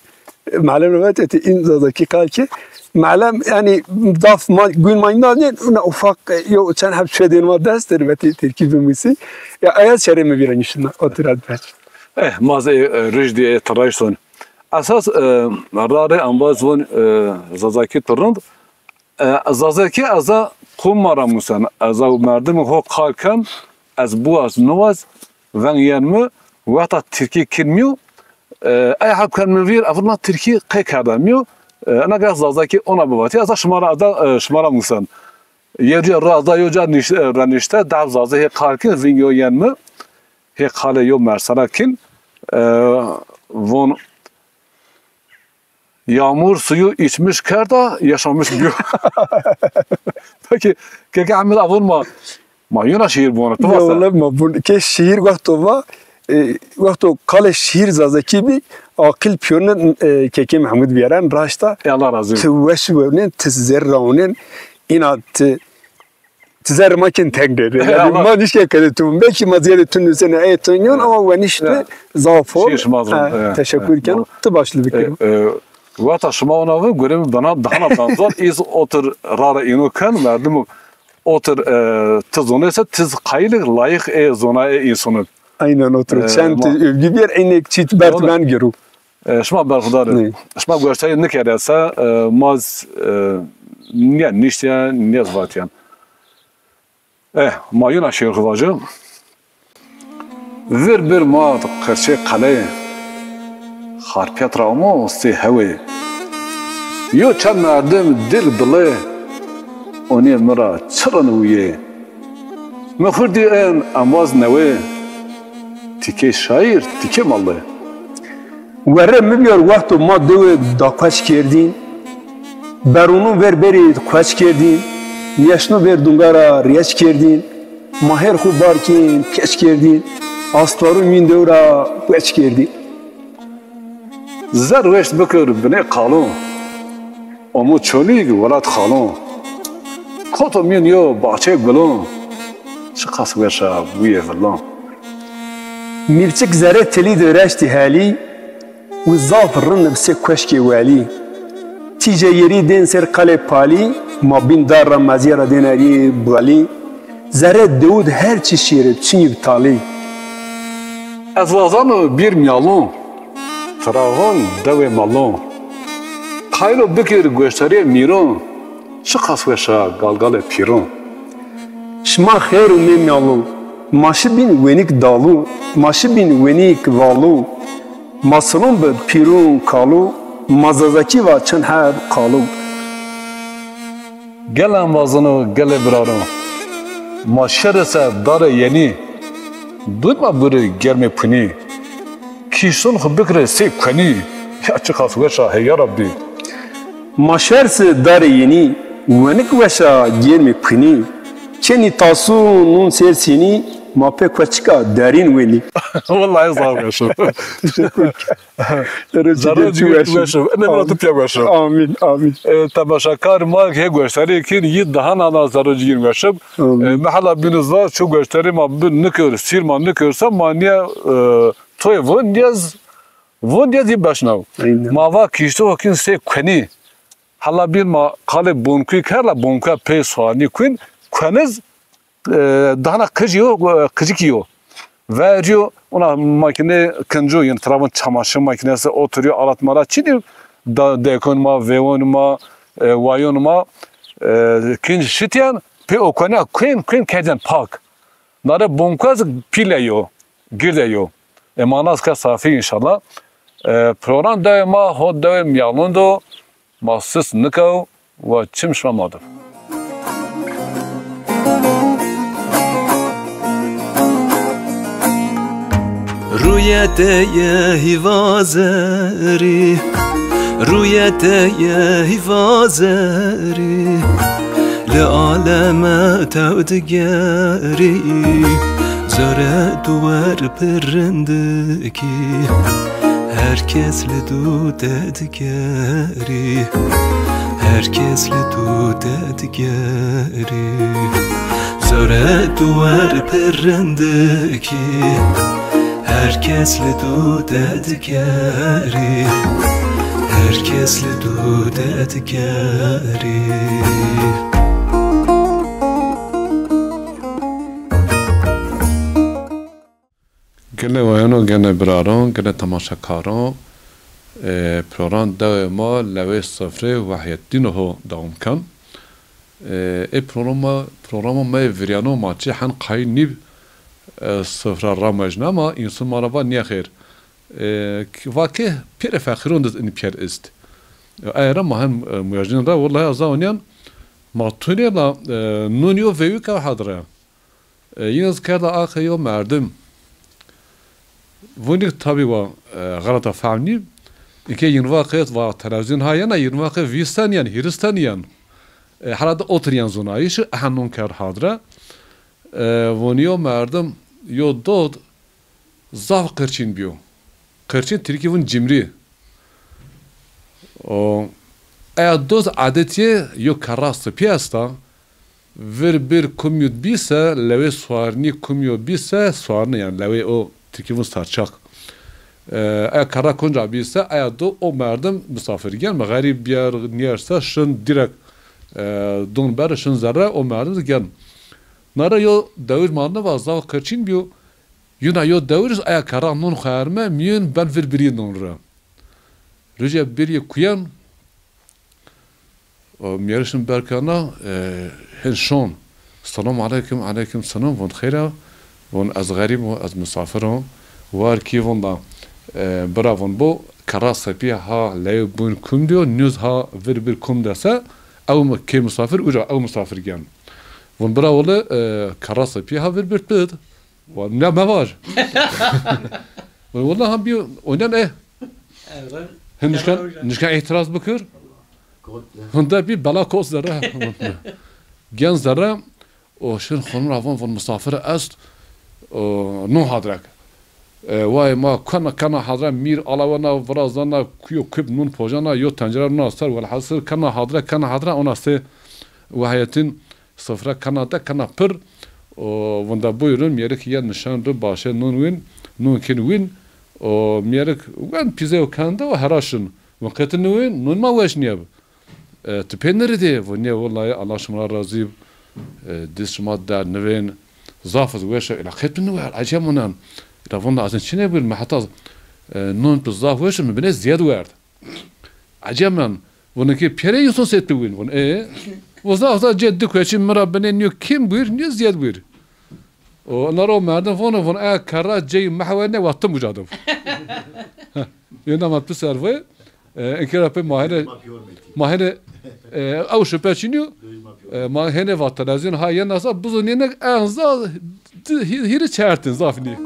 e, melem ra vet etî în Zazakî qal ke. Melem, yani, daf ma, gun ma îna dên, una ufak, e, yo çend heb çuedên ma dest dir, vetî tirkî bimusî. Ya, aya çerê mi vîra nîşina, otir ad bec. Eh, ma zî, e, rijdî, e, tirayş son. Esas, e, rarê embaz von, e, Zazakî tu rind, E, Zazakî ez a qûm ma ra musen, ez a merdimê ho qal ken, ez biwaz niwaz, veng yen mi, wexta tirkî kin mîyo, e, ey heb ken mi vîr, evir na tirkî qey kerda mîyo, e, ena gerek Zazakî ona bivatî, ez a şima ra, ez a, e, şima ra musen. Yê rîya ra ez a yo ca nîş-, e, renişte, dehb Zazê hê qal kin, vîng yo yen mi, hê qalê yo mersena kin, e, von, Yağmur suyu içmiş kerda, yaşamış diyor. Peki, keke Ahmet avun ma, ma yuna şiir bu arada, Ya vasa. Wele ma bun, ke şiir wexto va, e, wexto qale şiir Zazakî bi, aqil piyonen, e, keke Mehmud biyeren, raşta. E, Allah razı olsun. Ti weş wewnen, ti zerra onen, ina ti Ti zerrê ma kên teng de. Yani ama ma nişkên qedê tu. Belkî ma ziyade tu nusene, e, tu nîyon ama wenişte zaf o. Şîr şima zon, e, teşekkür keno. Tu başlı bikir. E, e, wata şima ona ve göre mi bana daha na benzer. Îz otir rara îno ken, merdim otir, e, ti zonese, tiz qayîlik layîq e zona e însonun. Aynen otir. E, çend övgü bir, eynek çît berdimen giru. E, şima berxudar in. Şima goştarî nikerese, e, ma z-, e, nîya niştîyen, nîya z vatiyen. E, ma yuna şêr xu vajî. Vir bir ma qirçê qeleyê, xarpiyet ra amo sê hewê. Yo çend merdim dil bilê, onê mi ra çi rin wîyê. Mi xurdî en embaz newê, tikê şaîr, tikê mallê. Werre mi bîyar wexto ma dewê da queç kerdîn, beronon ver berî queç kerdîn, yeşno ver dunga ra rîyeç kerdîn, ma her xu bar kên keç kerdîn, astarûn mîn dew ra queç kerdîn. Zerr weşt bikir binê qalon. Omo Çolîg welat xalon. Koto mîyon yo baxçeyê gulon. Çiqas weş a bûyê vilon. Mîrçik zerê tilî di reştî helî, wi zaf rind bi sê kueşkê welî. Tîje yerî dên ser qelê palî, ma bîn dar ra mezîye ra dên erî belî. Zerê dewû di her çi şêrê, çinyî bi talî. Ez wazano bîr mîyalon, tiraxon dewê malon. Qaylo bikir goştarîyê mîron, çiqas weş a galgalê pîron. Şima xêr ûmê mîyalon, ma şibîn wenîk dalû, ma şibîn wenîk valû. Ma silon bi pîrûn kalû, ma zazakî va çend heb qalû. Gel embazin û gelê biraron, ma şerê se darê yenî, dûn ma bûrê germê punî, kîşton xwu bikirê sey kuenî, ya çiqas weş a hey ya Rabbî. Ma şer se darê yenî, wenik weş a germê punî, kenî tasûn nûn ser sênî, ma pê kueçika derîn wenî. Wellahî zaf weş o. Teşekkür. Zerrê cigir tu weş o. Ine mira tu pîya weş o. Amîn, amîn. E, temaşakar ma hê goştarî kîn yî daha nana zerrê cigir weş o. Amîn. E, mi hela bîniz va ço goştarî ma bi nikir, sîr ma nikir se ma nîye, e, toyê vindîyez, vindîyez yî beşnaw. Aynen. Ma va kîşto kîn sey kuenî. Hela bîn ma qalê bonkuy kerla bonkuya pey suarnî kuyn. Kueniz e, dahna qij yo, e, qijikî yo. Vercîyo, ona makîne kinco, yanî tira von çamaşir makinesi, oturuyor, alat malat çinî, da, dekon ma, vêwon ma, e, wayon ma, e, kinc şitîyen, pê o kuena kuên, kuên kerdîyen pak. Nare bonkuaz pîle yo, girde yo. E, manas ke safî înşallah. E, program dewê ma, ho dewê mîyalon do, ma sis nikew, wa çim şima ma dir. Rûyê te yê hîva zerrî, rûyê te yê hîva zerrî, li aleme tew digerî, zerê tu wer pirindikî, her kes li tu te digerî, her kes li tu te digerî. Zerê tu wer pirindikî, her kes li tu te digerî, her kes li tu te digerî. Gelê wayano, gelê biraron, gelê temaşekaron, e, program dewê ma Lewê Sifrê Wahyeddîn ho dewam ken. E, ê programa, programa ma yê viryano ma çi hen qayîl nîb, e, sifra ramejna ma, însan ma ra va nîyexêr. E, k-, va ke pêrê feqîron diz inî pîyer ist. E, ey ra ma hen, e, muyajnîn ra, wellahî ez awnîyan, ma tunê la, e, nûn yo veyû ke hadire. E, yin ez kerda axê yo merdim. Vûnîk tabî wa, e, xelata fehm nîb. Înke yin va qê va televîzyon ha yena, yin va qê vîst ten yen, hîris ten yen. E, herhalde otir yen zonayîşî, ehe nûn kerd hadre. E, vûnî yo merdim, yo dod zaf qirçîn bîyo. Qirçîn tirkî vûn cimrî. O, eya doz adetî yo kerra sipî esta. Vir bir kumyud bî se, lewê suarnî kumyo bî se, suarnî yanî lewê o tirkî vûn sarçak. E, eya kerra konca bî se, eya do o merdim misafir gen. Mi xerîb bîyer nîyer se şin dîrek, e, don ber şin zerre o merdim zî gen. Nare yo dewij ma niva zaf qirçîn bîyo. Yuna yo dewij eya kerra non xo erme mîyon ben vir birî non re. Rîca birî kuyen, o, mîyerişin berkana, e, hin şon. Selam aleykum, aleykum selam, von xeyr a, von ez xerîb o, ez misafir o. War kî von da, e, bira von bo, kerra sepî ha leyê bûn kum diyo, nuz ha vir bir kum dese, ew mi-, kê misafir, uca ew misafir gen. Von bira wele, e, kerra sepî ha vir bir pid. Wa, ne mevaj. Wele ha bir oynam e. Hin nişkan, nişkan îtiraz bikir. Hinde bî bela kos zerre. Gen zerre, o şin xonun ra von, von misafir est, o, no hadrek. E, wayê ma kena, kena hadre, mîr alawena, virazena, kuyo kub nun pojena, yo tencere nuna ser, welhasil kena hadre, kena hadre, ona sê wehyetin sifre kena de, kena pir. O, vun de buyurun, mîyerik ye nişen ri, başê nun win, nun kin win. O, mîyerik wen pîzê û kende û hera şin. Vun qetin niwin, nun ma weş nîyeb. E, ti pê niridê? Vun nê, wellahî Allah şima ra razî b. E, dîs şima derd nivên. Zaf iz weş e. Îla qet niwer, eceb munen. Îla vun da ez çinê bir, mi heta, e, non tu zaf weş, mi binê ziyed werd. Eceb munen. Vun ki pêrê insan sê tu win. Vun, e? Vun zaf zaf cê di kueçî mi ra binê nîyo kêm bir, nîyo ziyed bir. O, ina ro merdim vun, vun, e, kerra cey mehwe ne wa tim uca dim. Yena ma tu ser vay. E, inkê ra pê ma hêne, ma hêne, e, ew şüphe çin yo. E, ma hêne va televizyon ha yena sa, bizonîne en zaf di-, hî-, hîrê çertin zaf nî.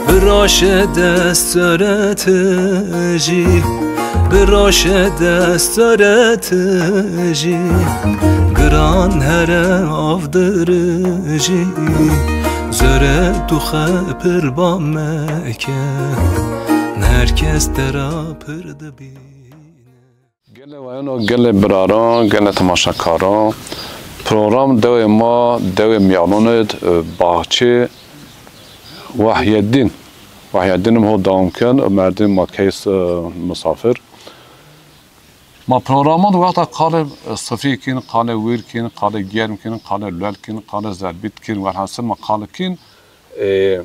Biraşe dest zerete jî, biraşe dest zerete jî, giran here avdire jî, zere tu xepir ba meke, her kes te ra pir dibîne. Gelê wayano, gelê biraran, gelê temaşekaran. Program dewê ma, dewê Mîyalon id, e, baxçê Wahyeddîn. Wahyeddîn im ho dewam ken, merdim ma keys, e, misafir. Ma programon wexta qalê, e, sifî kin, qalê wîr kin, qalê germ kin, qalê lel kin, qalê zerbît kin, welhasil ma qalê kin, e,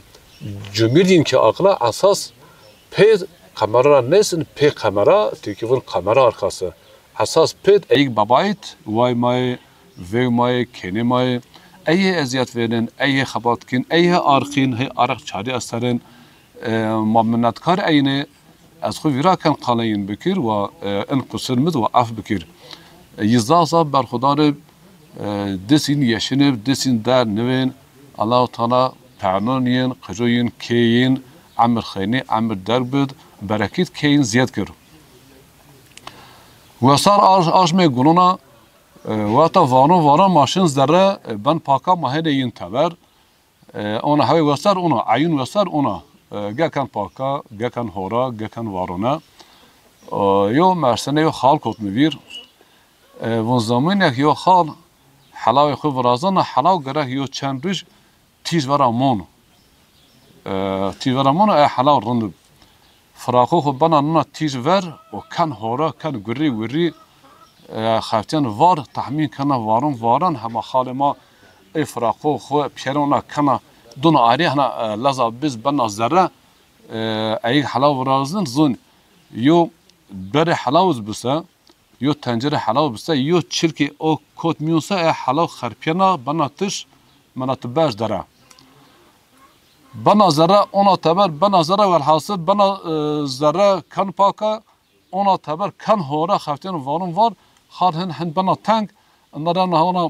cumîrdîn ki aqla esas pê kamera ra nêsin, pê kamera, tirkî vun kamera arkası. Esas pêt eyîg babayît, way mayê, vêw mayê, kênê mayê, eyê ezîyet vênin, eyê xebat kîn, eyê arqîn, hey arq çarî esterin. E, ma minetkar eyînê, ez xwu vîra ken qalê yin bikir, wa, e, in qusir mid wa ef bikir. E, yi zaf zaf berxudar ib, e, disîn yeşin ib, disîn der nivên, Allahu Teala pernon yin, qico yin, kê yin, emir xeynî, emir derg bid, berekît kê yin ziyed kir. Wesar aş-, aşmê gulona, e, wexta varon varon ma şin zerre, e, ben paka ma hênê yin teber. E, ona hewê wesar ona, eyûn wesar ona, e, geken paka, geken hora, geken varone. E, yo mersene yo xal kot mi vîr. E, vun zamînek yo xal helawê xwu virazena, helaw gerek yo çend rij tîj vera mon. E, tîj vera mon, e, helaw rind ib. Firaqo xwu bena nina tîj ver û ken hora, ken gurî wirî, e, xeftîyen var, tehmîn kena varon varan, hema xalê ma ey firaqo xwu pîyerê ona kena dun arî, hena, e, leza biz bena zerre, e, eyîg helaw virazin zun. Yo berê helaw iz bise, yo tencere helaw bise, yo çirkê o kot mîyon se, e helaw xerpîyena, bena tiş, mena tu berz dere. Bena zerre, ona teber, bena zerre, welhasil, bena, e, zerre ken paka, ona teber, ken hora, xeftîyen varon var, xal hin, hin bena teng, ina ra na ona,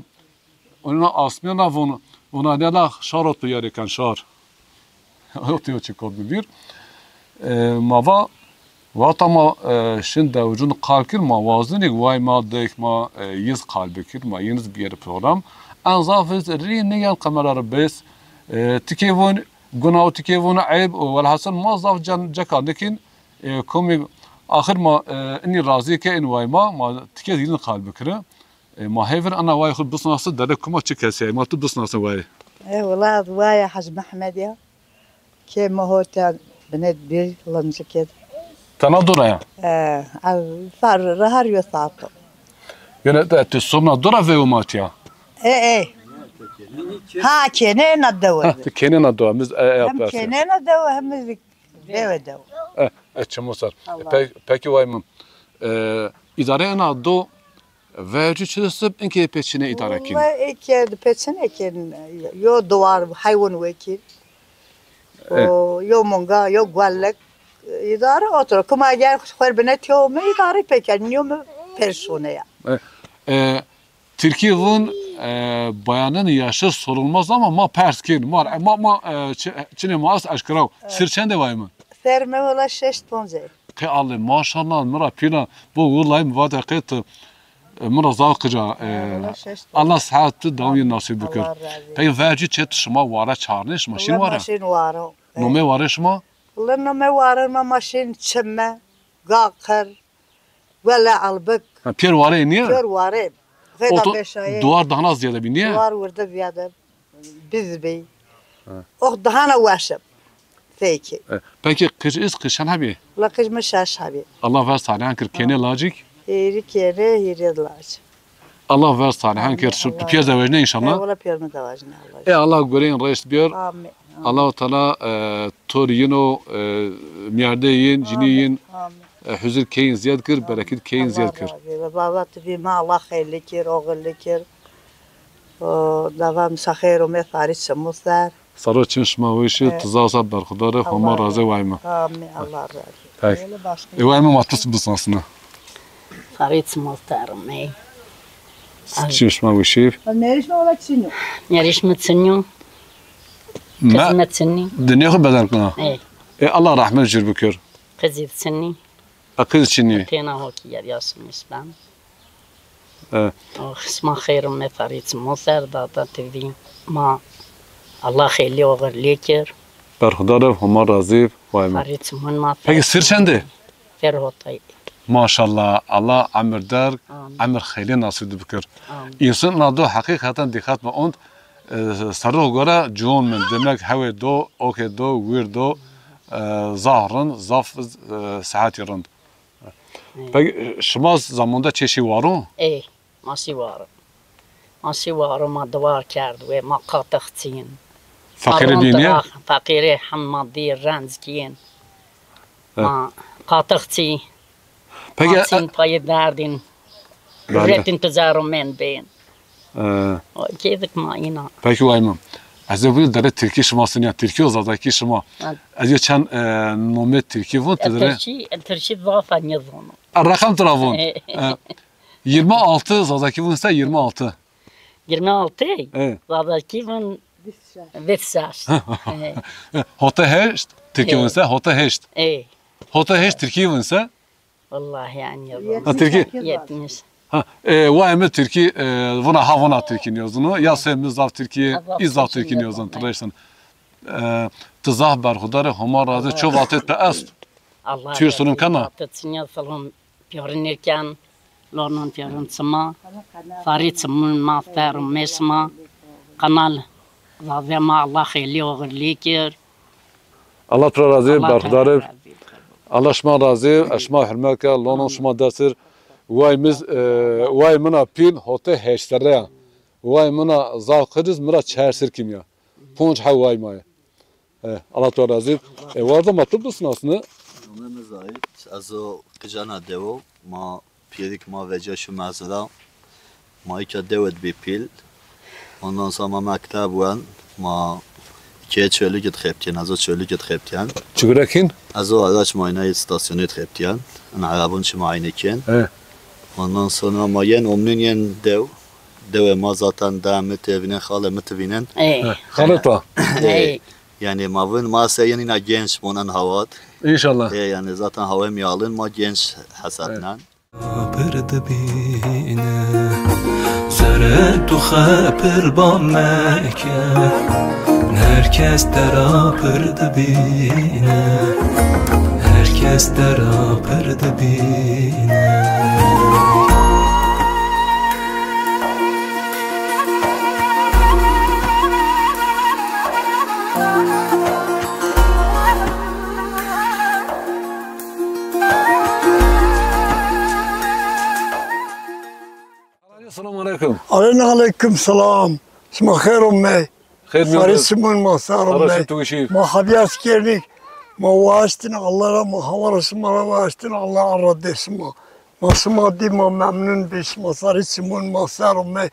ona asmîyena vun, vuna nela şaro tu yerê ken şar. Otiyo çi kot mi vîr. E, ma va, wexta ma, e, şin dewicun qal kir, ma wazinî way ma, dek ma, e, yiz qal bikir, ma yiniz biyeri program. En zaf iz rî nîyen kamera ra bes. E, tikê vun, guna û tikê vun eyb, û welhasil ma zaf can ceka nikin. E, komî axir ma, e, inî razî ke in way ma, ma tikê yiniz qal bikiri. E, ma hêvir ana wayê xwu bisnasi, dere kuma çi kesî ya, ma tu bisnasi wayê. E, wela wayê Hec Mehmed ya. Kê mi hota binet bir limcikê. Tena dora ya? E, a, sar, rahar yo sato. Yöne, e, tu somna dora ve umatiya? E, e. Ha, kênê na dewe. Ha, tu kênê na dora, miz, e, e, hem kênê na dewe, hem miz dewe dewe. E, e, çimo ser. Allah. Pe-, peki way mi? E, îdare na do Vercû çi sib inkê pê çinê îdare kîn? Ve ê kerd pê çinê kîn, yo duwar heywan wekî. E. O, yo munga, yo guellek. Îdare otur. Kuma eger xwer bine tiyo mi îdare pê kerd, niyo mi perişone ya. E, e, Tirkî vun E, bayanın yaşı sorulmaz ama ma pers kên. Ma, ma, ma, e, çi-, çinê ma est eşkera. Sir çende vay mi? Serme wala şeşt ponce. Qey Allê, maşallah, mi ra pîna, bu wulay mi vate qey tu, e, mi ra zaf qica, e, wala şeşt ponce. Allah sihet tu dawî nasîb bikir. Allah razı olsun. Peki vercî çet şima ware çarnê, şima şîn ware? Maşîn ware. Nomê ware şima? Wala nomê ware ma maşîn çime, gaqir, wele albik. Ha, pêr ware niye? Pêr ware. Xeda beşaye. Duar dahana ziyade bi niye? Duar wirde ziyade. Biz bey. Ha. Oh, dahana weşim. Peki. E, peki qij iz qij çend hebî? La qij mi şeş hebî. Allah ver salihan kir, kênê lacik? Hîrî kênê, hîrê lac. Allah ver salihan kir, tu pêr zewecne inşallah. Wala pêr mi zewecne Allah. E, Allah gureyin reşt biyor. Amin. Allahu Teala, e, tor yino, e, miyerde yin, cini yin, amin. E, huzur keyin ziyad kir, bereket keyin ziyad kir. Baba tu bi ma Allah xeyrli kir, oğurlu kir. O, devam sa xeyr ome, farî çimû ser. Saro çim şima weşî, tu zaf zaf berxudar e, Homa razê way mi. Amin, Allah razı olsun. Peki. E, way mi ma tu bisnasına. Farî çimû ser ome. Çim şima weşî. Nêriş mi ola çinyo. Nêriş mi çinyo. Qizmet çinyo. Dinya xo bedel kina. E. E, Allah rahmet jür bikir. Qizî çinyo. E, qiz çinyo. Têna ho ki yer yaşamış ben. E. Oh, şima xeyr ome, farî çimû ser dada T V. Ma Allah xeylî oxir lê kir. Berxudar eb, Homa razî, vay mi. Farî çimûn ma. Peki sir çende? Ser hotay. Maşallah, Allah emir der, amin. Emir xeylê nasîb di bikir. Amin. Însan na do heqîqeten dîqet mi ont, e, serro gore ciwon min, demek hewê do, okê do, wir do, e, zaf rind, zaf, e, sihetî rind. Peki, şima zamonda çeşî waro? Ê, ma sî waro. Ma sî waro, ma diwar kerd we, ma qatix çîn. Feqîrê dîn ya? Feqîrê hem ma dî renc kîn. Ma qatix çî. Peki, ma çîn payê derdîn. Ücretin ticaru men bên. E. Kêdik ma îna. Peki, way mi. Ez ê vûn dere Tirkî şima siniya, Tirkî û Zazakî şima. Ez ê çend, e, nomê Tirkî vûn, tu dere. Tirkî, Tirkî zaf nêzono. E, reqem tu ra vûn. E, yirmi altı Zazakî vûn se, yirmi altı. Yirmi altı? E. Zazakî vûn vîst şeş. E. Hota heşt, Tirkî vûn se, hota heşt. E. Hota heşt Tirkî vûn se? Vallahi yani yazan. Ha, Tirkî? Yetmiş. Ha, e, wayê mi Tirkî, e, vuna ha vuna Tirkî nêzunu. Ya se mi zaf Tirkî, î zaf Tirkî nêzun, tu reştin. E, tu zaf berxudar ê, Homa razî, ço vatê tu est. Allah razî. Tîr sunum kena. Vatê çinya salon pîyorin nêken, lonon pîyorin çima. Farî çimûn ma ser û mêşima. Kanal Zazê ma Allah xeylî oxirlî kir. Allah tu ra razî, berxudar ib. Allah şima razî, ez şima hurmet ke, lonon şima desir. Way miz, e, way mina pîl hote heşt serre ya. Way mina zaf qiriz, mi ra çar ser kîmya. Ponc he way ma ye. E, Allah tu ra razî. E, warda ma tu bisnasni. Nomê mi Zahîd, ez o qijana dewo, ma Pîrik ma vecîya şu mezra. Ma îka dewe de bî pîl. Ondan sonra ma mekteb wen. Ma kê Çolîgî de xebitîyen, ez o Çolîgî de xebitîyen. Çi gure kîn? Ez o araç muayene îstasyonî de xebitîyen. In erebûn çi muayene kên. He. Ondan sonra ma yên omnûn yên dew. Dewê ma zaten da mi tevînen, xalê mi tevînen. He. Xalê to. He. Yanî ma vûn ma se yên îna genç monen hawat. Înşallah. E, yanî zaten hawê mîyalin ma genç hesetnen. Pir dibîne, zerre tu xepir ba meke. Her kes te ra pir dibîne, her kes te ra pir dibîne. Selamun aleyküm. Aleyna aleyküm selam. Şima xeyr omey. Xeyr. Sarî çimûn ma ser omey. Ma hebî eskerlik. Ma waştin Allah ra, ma hawara şima ra waştin Allah aradê şima. Ma şima dî ma memnun bî, şima sarî çimûn ma ser omey.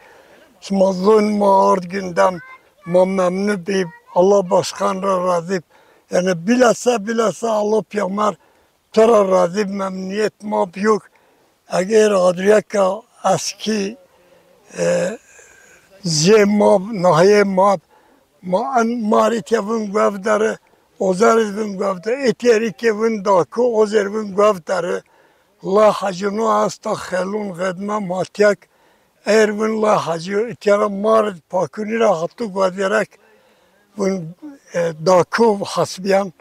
Şima zon ma ard gündem, ma memnun bî. Allah başkan ra razî. Yanî bilhassa, bilhassa Allah peyxamber tu ra razî, memnuniyet ma bîyo. Eger adriyeka eskî, e, Zê ma, nahiyê ma, ma en marî ke vin guev deri, ozer vin guev deri, êtîyerî ke vin daku, ozer vin guev deri. La Hecî no esta xelûn xedme ma tîyek, er vin La Hecî, îtîyara mar pakunî ra hatu guedêrek vin, e, daku hesbîyan.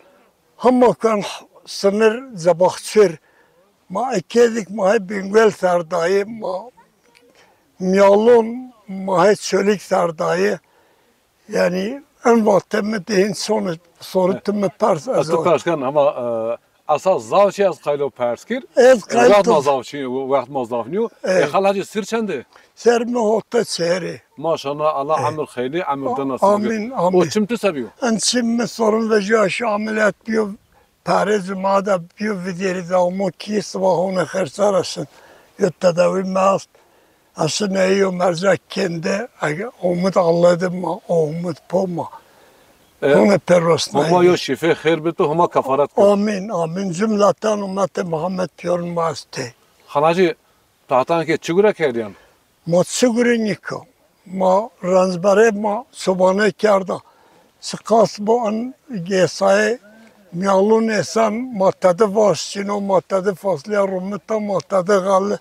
Hema kan sinir zebaxçir, ma ekezik ma he Bingöl ser dayê, ma Miyalon ma he Çolîg ser dayê. Yanî en vate mi de hîn sonu, soru tu mi pers ez. Tu pers ken ama, e, esas zaf çî ez qaylo pers kir. Ez qayl wext ma zaf çî, wext ma zaf nîyo. E, xal Hecî sir çende? Ser mi hote çerê. Maşallah, Allah emir xeylî, emir de nasip. Amin, amin. O çim tu se bîyo? En çim mi sorun vejîya şu ameliyat bîyo. Perê cuma de bîyo vidêrî de amo kî siba hone xersa ra şin. Yo tedawî mi est. Aşin eyo merca kende, ege omid Allah'e de ma, omid po ma. E, hone perosnayî. Homa yo şîfê xêr bi tu, homa kefaret kir. Amin, amin. Cumleten ummetê Muhammed pîyorun ma estê. Xal Hecî, tahtan ke çi gure kerdîyan? Ma çi gurî nîka. Ma rencberê ma çobane kerda. Çiqas bo en gêsayê miyalun êsen ma tedi vaş çîno, ma tedi faslîya romita, ma tedi xali.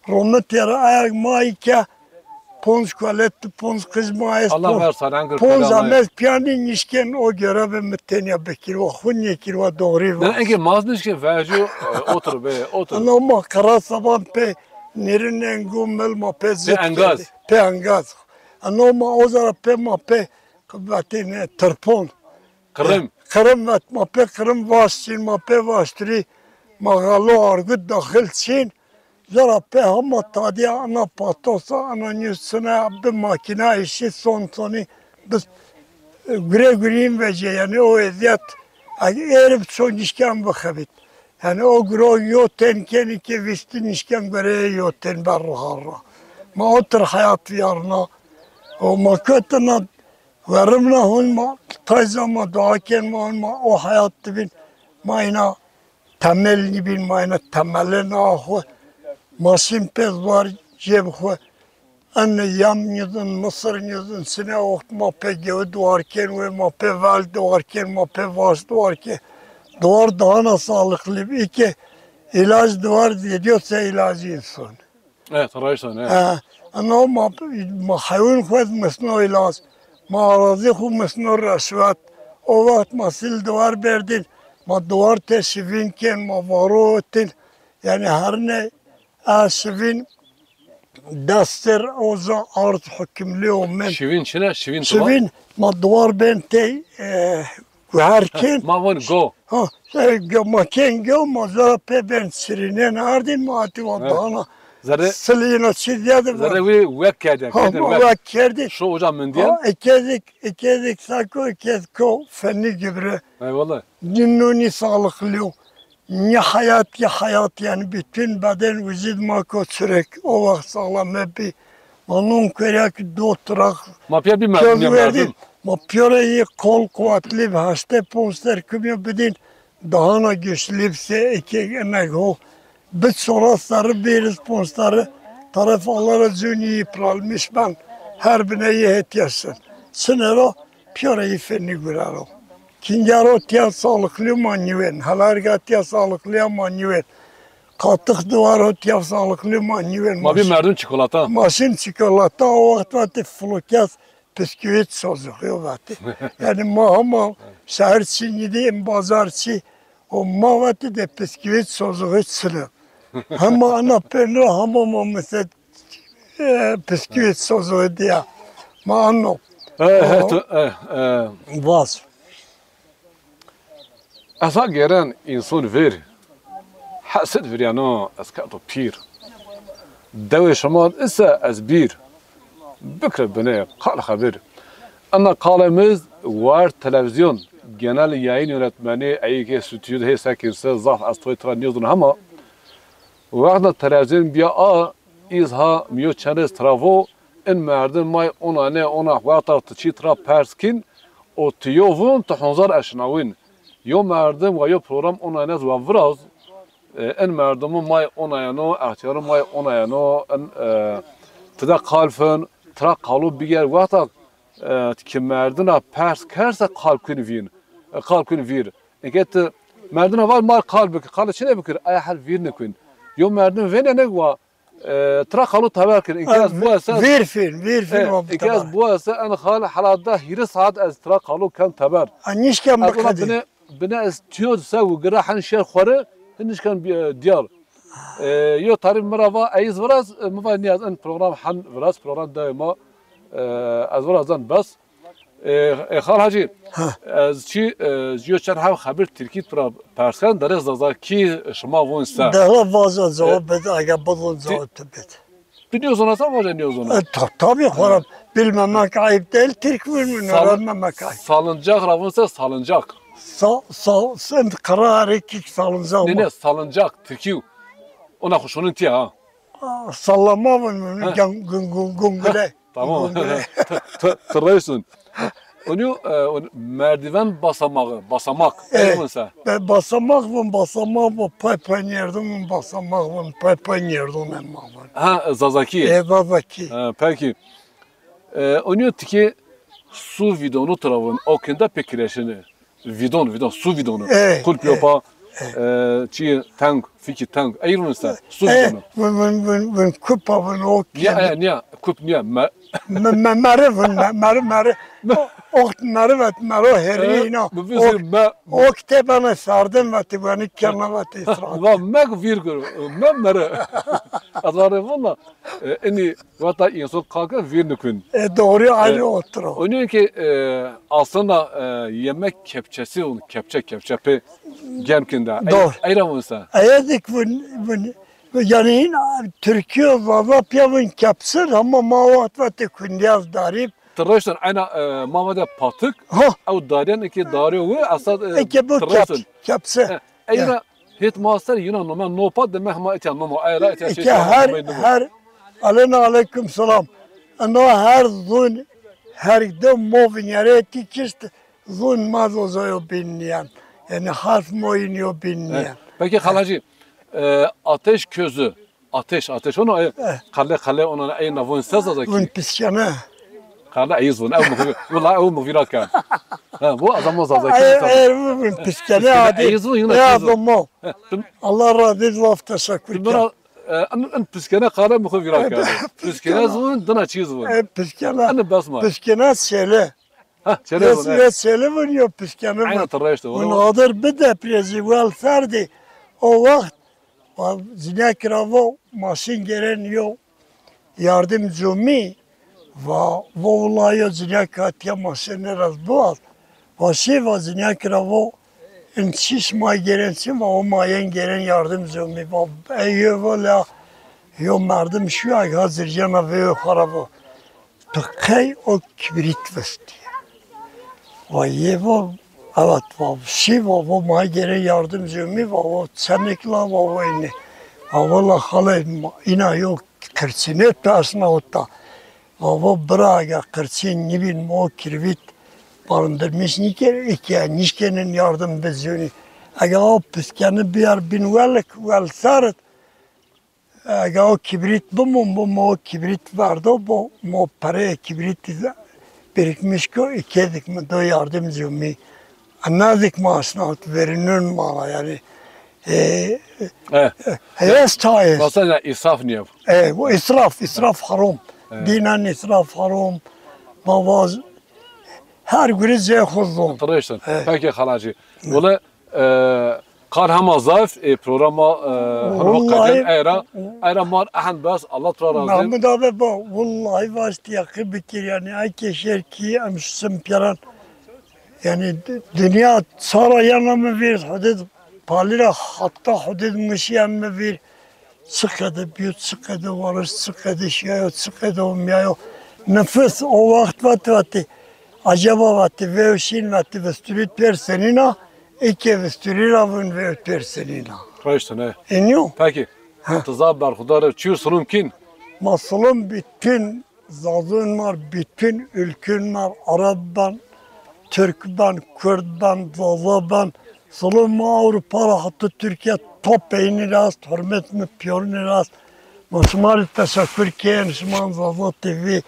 Romit yere ayag ma î ke ponc kuelet, ponc qij ma est. Allah ver sarangir ponc amez piyanî nişken o görevi mi tenya bikirwa, xu nêkirwa doğrî va. Enge maz nişken vercu, e, otur be, otur. Ana ma qira saban pe Nêrin engo mil ma pê zit kerdî. Pê engaz. Pê engaz. Eno ma o zara pê ma pê vatêne tirpon. Qirim. Qirim vet ma pê qirim vaş çîn, ma pê vaştirî. Ma xalo argut daxil çîn. Zara pê hema tadîya ana patosa, ana nîyo sine bi makîna îşî son sonî bi gure gurîn vecê, yanî o ezîyet eg êrib ço nişken bixebit. Yanî o guro yo ten kenî ke vîstî nişken gureyê yo ten ber riha ra. Ma o tir heyat vîyarna. O ma kotena werimna hûn ma tayza ma dua ken ma hûn ma o heyat dibîn. Ma îna temel nîbîn, ma îna temelê na xwu. Ma şîn pê zuar jêb xwu. En yam nîzin, misir nîzin, sine oxt ma pê gewi duar kên wê, ma pê vel duar kên, ma pê vaş duar kên. Duar daha na sağlıklı bi. Î ke îlac duar zêdîyo se îlacî însan. Evet, rayson, evet. Ha, eno ma, ma heywan xwu ez misno îlac, ma arazî xwu misno reşwet. O wext ma sil duar berdîn, ma duar te şivîn kên, ma varo otin. Yanî her ne a şivîn dest ser o za ard hukimlî omen. Şivîn çi ne? Şivîn tu va? Şivîn ma duar ben tey, e, guher kên. Ma von go. Ha, e, go, ma kên go, ma zara pê ben şirînen ardîn, ma atî va dana. Zerre silîna çî ziyade va. Zerre wî wek kerdî, ha, kerdî ma wek. Wek kerdî. Şu oca mindiyen. Ha, ekezik, ekezik sako, ekezik ko fenî gübre. Eyvallah. Nî no nî sağlıklı yo. Nî heyat ki heyat, yanî bütün beden vücud ma ko çirek. O wext sağlame bî. Ma non kuerîya ki do tiraq. Ma pîya bî merdum ya merdum. Ma pîyore yî kol quwetlî bi, heştê ponc ser kumîyo bidîn, daha na güçlü bi se eke enek ho. Bi çora serri bîriz ponc serri taraf Allah ra cûnî yî piralmiş ben. Her bine yî hetîya şin. Çine ro? Pîyore yî fenî gurero. Kîngero tîya sağlıklı ma nîwên. Helarga tîya sağlıklı ma nîwên. Qatix duwaro tîya sağlıklı ma nîwên. Ma bî merdum çikolata. Ma şin çikolata, o wext vatê flokes bisküvit sozixîyo vatê. Yanî ma hema şehir çî nîdî, em bazar çî, o ma vatê de bisküvit sozixî çin o. Hema ana pênû hema ma miset e, bisküvit sozo dîya. Ma ano. E, he, tu, e, e. Vaz. Esa gêren înson vêr. Hesid virîyano ez kerdo pîr. Dewê şima ise ez bîr. Bikre binê qal xebir. Ena qalê mi war televîzyon, genel yayın yönetmeni, eyî ke stüdyo de hê sekirse, zaf ez toy tira nêzûn hema. Wexta televîzyon bîya a, îz ha mi yo çend rêz tira vo, in merdim may ona ne ona wexta ti çî tira pers kîn, o ti yo vûn ti honzar eşnawîn. Yo merdim wa yo program ona ne wa viraz, e, in merdimu may ona yeno, extîyaru may ona yeno, in, e, ti de qal fin, tira qalo biger wexta, e, ki merdina pers kerse qal kun vîn, e, qal kun vîr. Eke ti merdina var mar qal bikir, qal çine bikir, ay hal vîr nikun. Yo merdim vêne nek wa, e, tira qalo teber kir. Inke ez bu ese, vîr fin, vîr fin e, wa inke ez teber. Bu ese en hal halada hîrê saat ez tira qalo ken teber. A nişken bikadî. Bine, bine ez tiyo se û gira hen şer xwere, hin nişken bi-, e, diyar. E, yo tarîf mi ra va, eyiz viraz, e, mi va niyaz en program hen viraz, program dewê ma, e, ez virazan bes. E, e, Xal Hacî, ha, ez çi, e, yo çend heb xebir tirkî tu ra pers ken, derê zazakî şima vun se. Dere vaza cevap bed, aga bidon cevap tu bed. Tu nêzona se vaja nêzona? E, ta-, tabii, xora bilmemek ayıp değil, Türk bilmiyor, öğrenmemek ayıp. Salıncak ra vun se, salıncak. Sa-, sa-, sen kararı ki salıncak. Ne, ne, salıncak, tirkî. Ona xuşunun tiya ha. Aa, sallama vun, gun-, gun-, gun-, gungule. Tamam. Gungule. Tı-, tı-, tırraysun. Onu, e, on-, merdiven basamağı, basamak. E, vun se. Be-, basamak vun, basamak vun, pay pay nerdun vun, basamak vun, pay pay nerdun emma vun. Ha, Zazaki. E, Zazaki. Ha, peki. E, onîyo tikê su vîdonu tira vun, o kinda pê kireşini. Vîdon, vîdon, su vîdonu. E, kulp e, yopa, e, çi teng, fikî teng. Ey run ista, su vîdonu. Vun, vun, vun, vun, kupa vun, o kinda. Niya, e, niya, kup niya. Me-, me-, me-, meri vun, me-, meri, meri. O, oxt meri vet, mero herî ina. Bu bizim me-, o kitebana sardım veti, beni kerna veti israf. Va me virgül, me meri. Azarı valla. E, ini Wexta însan qal ken vîr nikun. E, doğru, e, aynı otur o. Onun ki, e, aslında, e, yemek kepçesi, onu kepçe, kepçe pê germ kin de. Doğru. Ey ra vun se. Eyedik vun, vun, yani in Türkiye Zaza piya vun kepsir ama ma wexta te kundiyaz darîb. Tırreşten ayna, e, ma vade patık. Ha. Ew daryen ki daryo wi, asad, e, eke bu kep-, kepsi. E, Ey ra hêt ma ser yina nome nopa de mehma etya nomo. Ey ra etya şey. Her, her, aleyna aleyküm selam. Ena her zun, her de mo vinyare ti kist zun ma zozoyo binniyen. Yani harf mo iniyo binniyen. Peki Xal Hacî, e, ateş közü, ateş, ateş onu, e, kale, kale ona ey na vun se Zazakî. Vun piskene. Kale eyiz vun, ew mi, wala ew mi vîra ken. Ha, bu azamo Zazakî. Eğer, eğer bu piskene adi. Eyiz vun, yuna ya çiz vun. Domo. Allah razı olsun, laf teşekkür ken. Bira, e, en, en piskene kale mi xo vîra ken. Piskene zun, dina çiz vun. E, piskene. En basma. Piskene sele. Ha, sele vun. Sele vun yo piskene vun. Aynen tırreşte. Vun adır bir deprezi, wel serdi. O vaxt, va, zinek ra vo, maşin geren yo. Yardim cumî, va, vo wila yo cinîya ke tiya maşenê ra biwaz. Va şî va cinîya ke ra vo, in çî şima gêren çi? Va o ma yên gêren yardim cumî. Va ey yo vo la yo merdim şuya ha zircena veyê xo ra vo. Tu qey o kibrît vistî? Va yê vo, evet, va şî va vo ma gêren yardim cumî, va vo çenik la, va vo înî. Va wila xalê ma, îna yo qirçînê tu esna ota. Va vo bira ege qirçîn nîbîn ma o kirbît barındırmış nîker, eke nîşkenên yardim bizûnî. Ege o piskeni biyar bîn welik, wel serit. Ege o kibrît bimon bo, ma o kibrît verdo bo, ma pereyê kibrîtî de birikmiş ko, îkedik mi do yardimcî mi. Nazik ma esnat verînun ma ra, yanî, e, e, heyes çayê. Mesela israf niye? E, bu israf, israf haram. Dînen israf haram. Ma vaz her gurî zê xo zon. Tirêştin. Peki xalacî. Wele E, qal hema zaf, e, programa, e, hema qedem era, era mar ehend bes, Allah tu ra razî. Mahmud abi ba, wallahi vastî yaqî bikir, yanî, ay ke şer kî, em şisim pîyaran. Yanî, d-, dinya sara yana mi vîr, hudud palî ra hatta hudud mişî em mi vîr. Çi qede bîyo, çi qede wariş, çi qede şîyayo, çi qede omîyayo. Nifis o waxt vatî vatî, acaba vatî, vew şîn vatî, visturî pêr senîn a, ê ke visturî ra vûn vew pêr senîn a. Raşt a, ne? Enîyo. Peki. Ha. Ti zaf berxudar ê, çîyo silom kîn? Ma silom bütün Zazûn mar, bütün ülkün mar, Arab ben, Türk ben, Kurd ben, Zaza ben. Silom ma Avrupa ra hatta Türkiye top peynî rast, hurmet mi pîyorunî rast. Ma şima rê teşekkür kên, şima Zaza T V.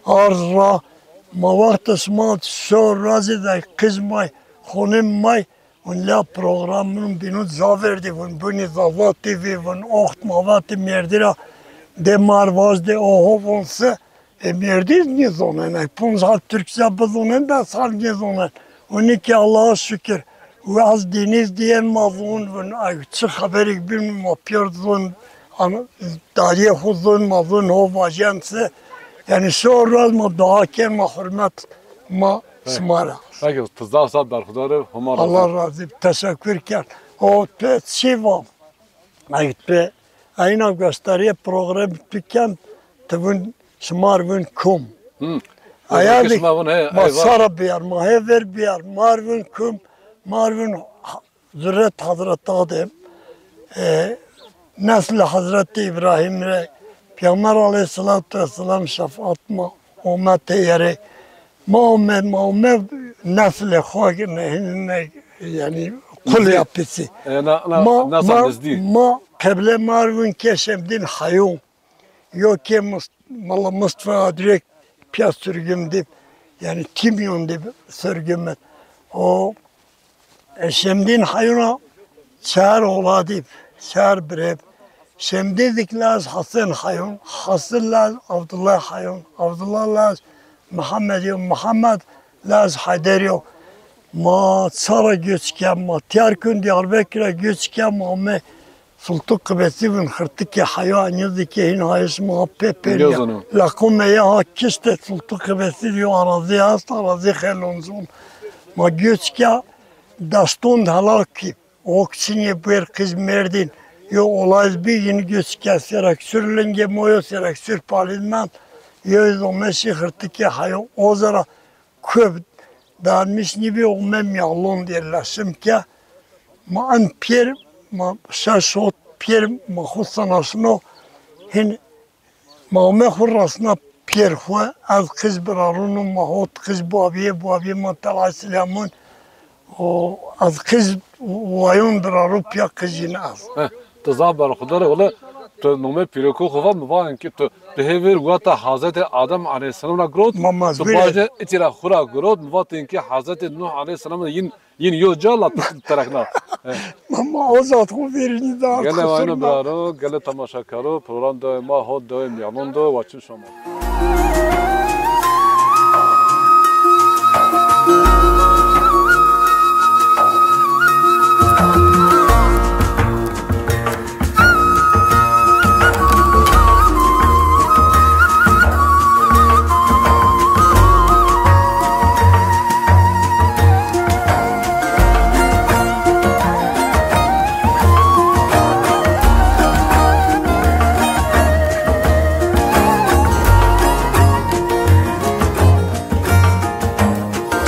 Arz ra ma wextê sima şo razî de qiz may, xonîm may, vun la programun bînun zaverdî, vun bunî Zaza T V, vun oxt ma vatî mêrdî ra de mar vazdê oho vun se, e, mêrdî nîzonen, e, ponc hal Türkçe bizonen, des hal nîzonen. Vun ki Allah'a şükür. Û ez Deniz diyen ma vun, vun, ay, çi xeberêk bîn ma pîyor zon, an, dariyê xwu zon, ma vun ho vajen se. Yanî şo roz ma dua ken, ma hurmet ma sima ra. Peki, ti zaf zaf berxudar ib, Homa razî. Allah razî, teşekkür ken. O pe çi va? Ay, pe, ayna gösteriye program tu ken, ti vun, şima r vun kum. Hı. Aya şima vun, he, ma sara biyar, ma hever biyar, ma r vun kum, ma r vun Zurret Hazreti Adem, e, nesli Hazreti İbrahim re, Peygamber aleyhissalatu vesselam şefaat ma, ummete yere, ma umme, ma umme nesli xo ne, ne, yani kul yapısı. E, na, na, ma, nasa ma, nizdî. Ma qeble ma r vun ke Şemdîn Hayun. Yo ke Must-, Mala Mustafa direkt piya sürgün dib, yani kimyon dib sürgün met. O, e, Şemdîn Hayun'a çar oğla dib, çar bireb. Şemdîn dik laz Hasan Hayun, Hasan laz Abdullah Hayun, Abdullah laz Muhammed yo, Muhammed laz Hayder yo. Ma ça ra göç ke, ma Tiyarkun Diyarbekir'a göç ke, ma me Sultu Qibesî vin xirtikê heya, nîzikê hîn hayê şima ha pê pêrîya. Laqo meye ha kişte Sultu Qibesî yo arazî est, arazî xelonzon. Ma göç ke deston helak kî. Ok çinê buer qiz merdîn. Yo olay bî yîn göç ke Seraksür lingê mo yo Seraksür palîz mend. Yo zomeşî xirtikê heya. O zera Kub darmiş nîbî, ome mîyalon dê leşim ke. Ma en pêr, ma şeş hot pêr ma xwu sanaşno. Hin ma ome xwu rasna pêr xwu, ez qiz birarûn o, ma hot qiz babîyê, babîyê ma Tela Silêmûn. O, ez qiz wayon birarû pîya qijîn ez. Heh, ti zaf berxudar ê, wele tu nomê pîrokû xwu va, mi va inkî tu, tu hêvêr weta Hazretê Adem aleyhîsselam ra girot, ma, ma tu zî bajê itî ra xwu ra girot, mi va tu inkî Hazretê Nuh aleyhîsselam ra yin, yin yo ca la tu terekna. Heh. Ma, ma o zat xwu vêrînî da. Gele wayno biraro, gele temaşakaro, program dewê ma, hot dewê mîyalon do, wa çim şoma.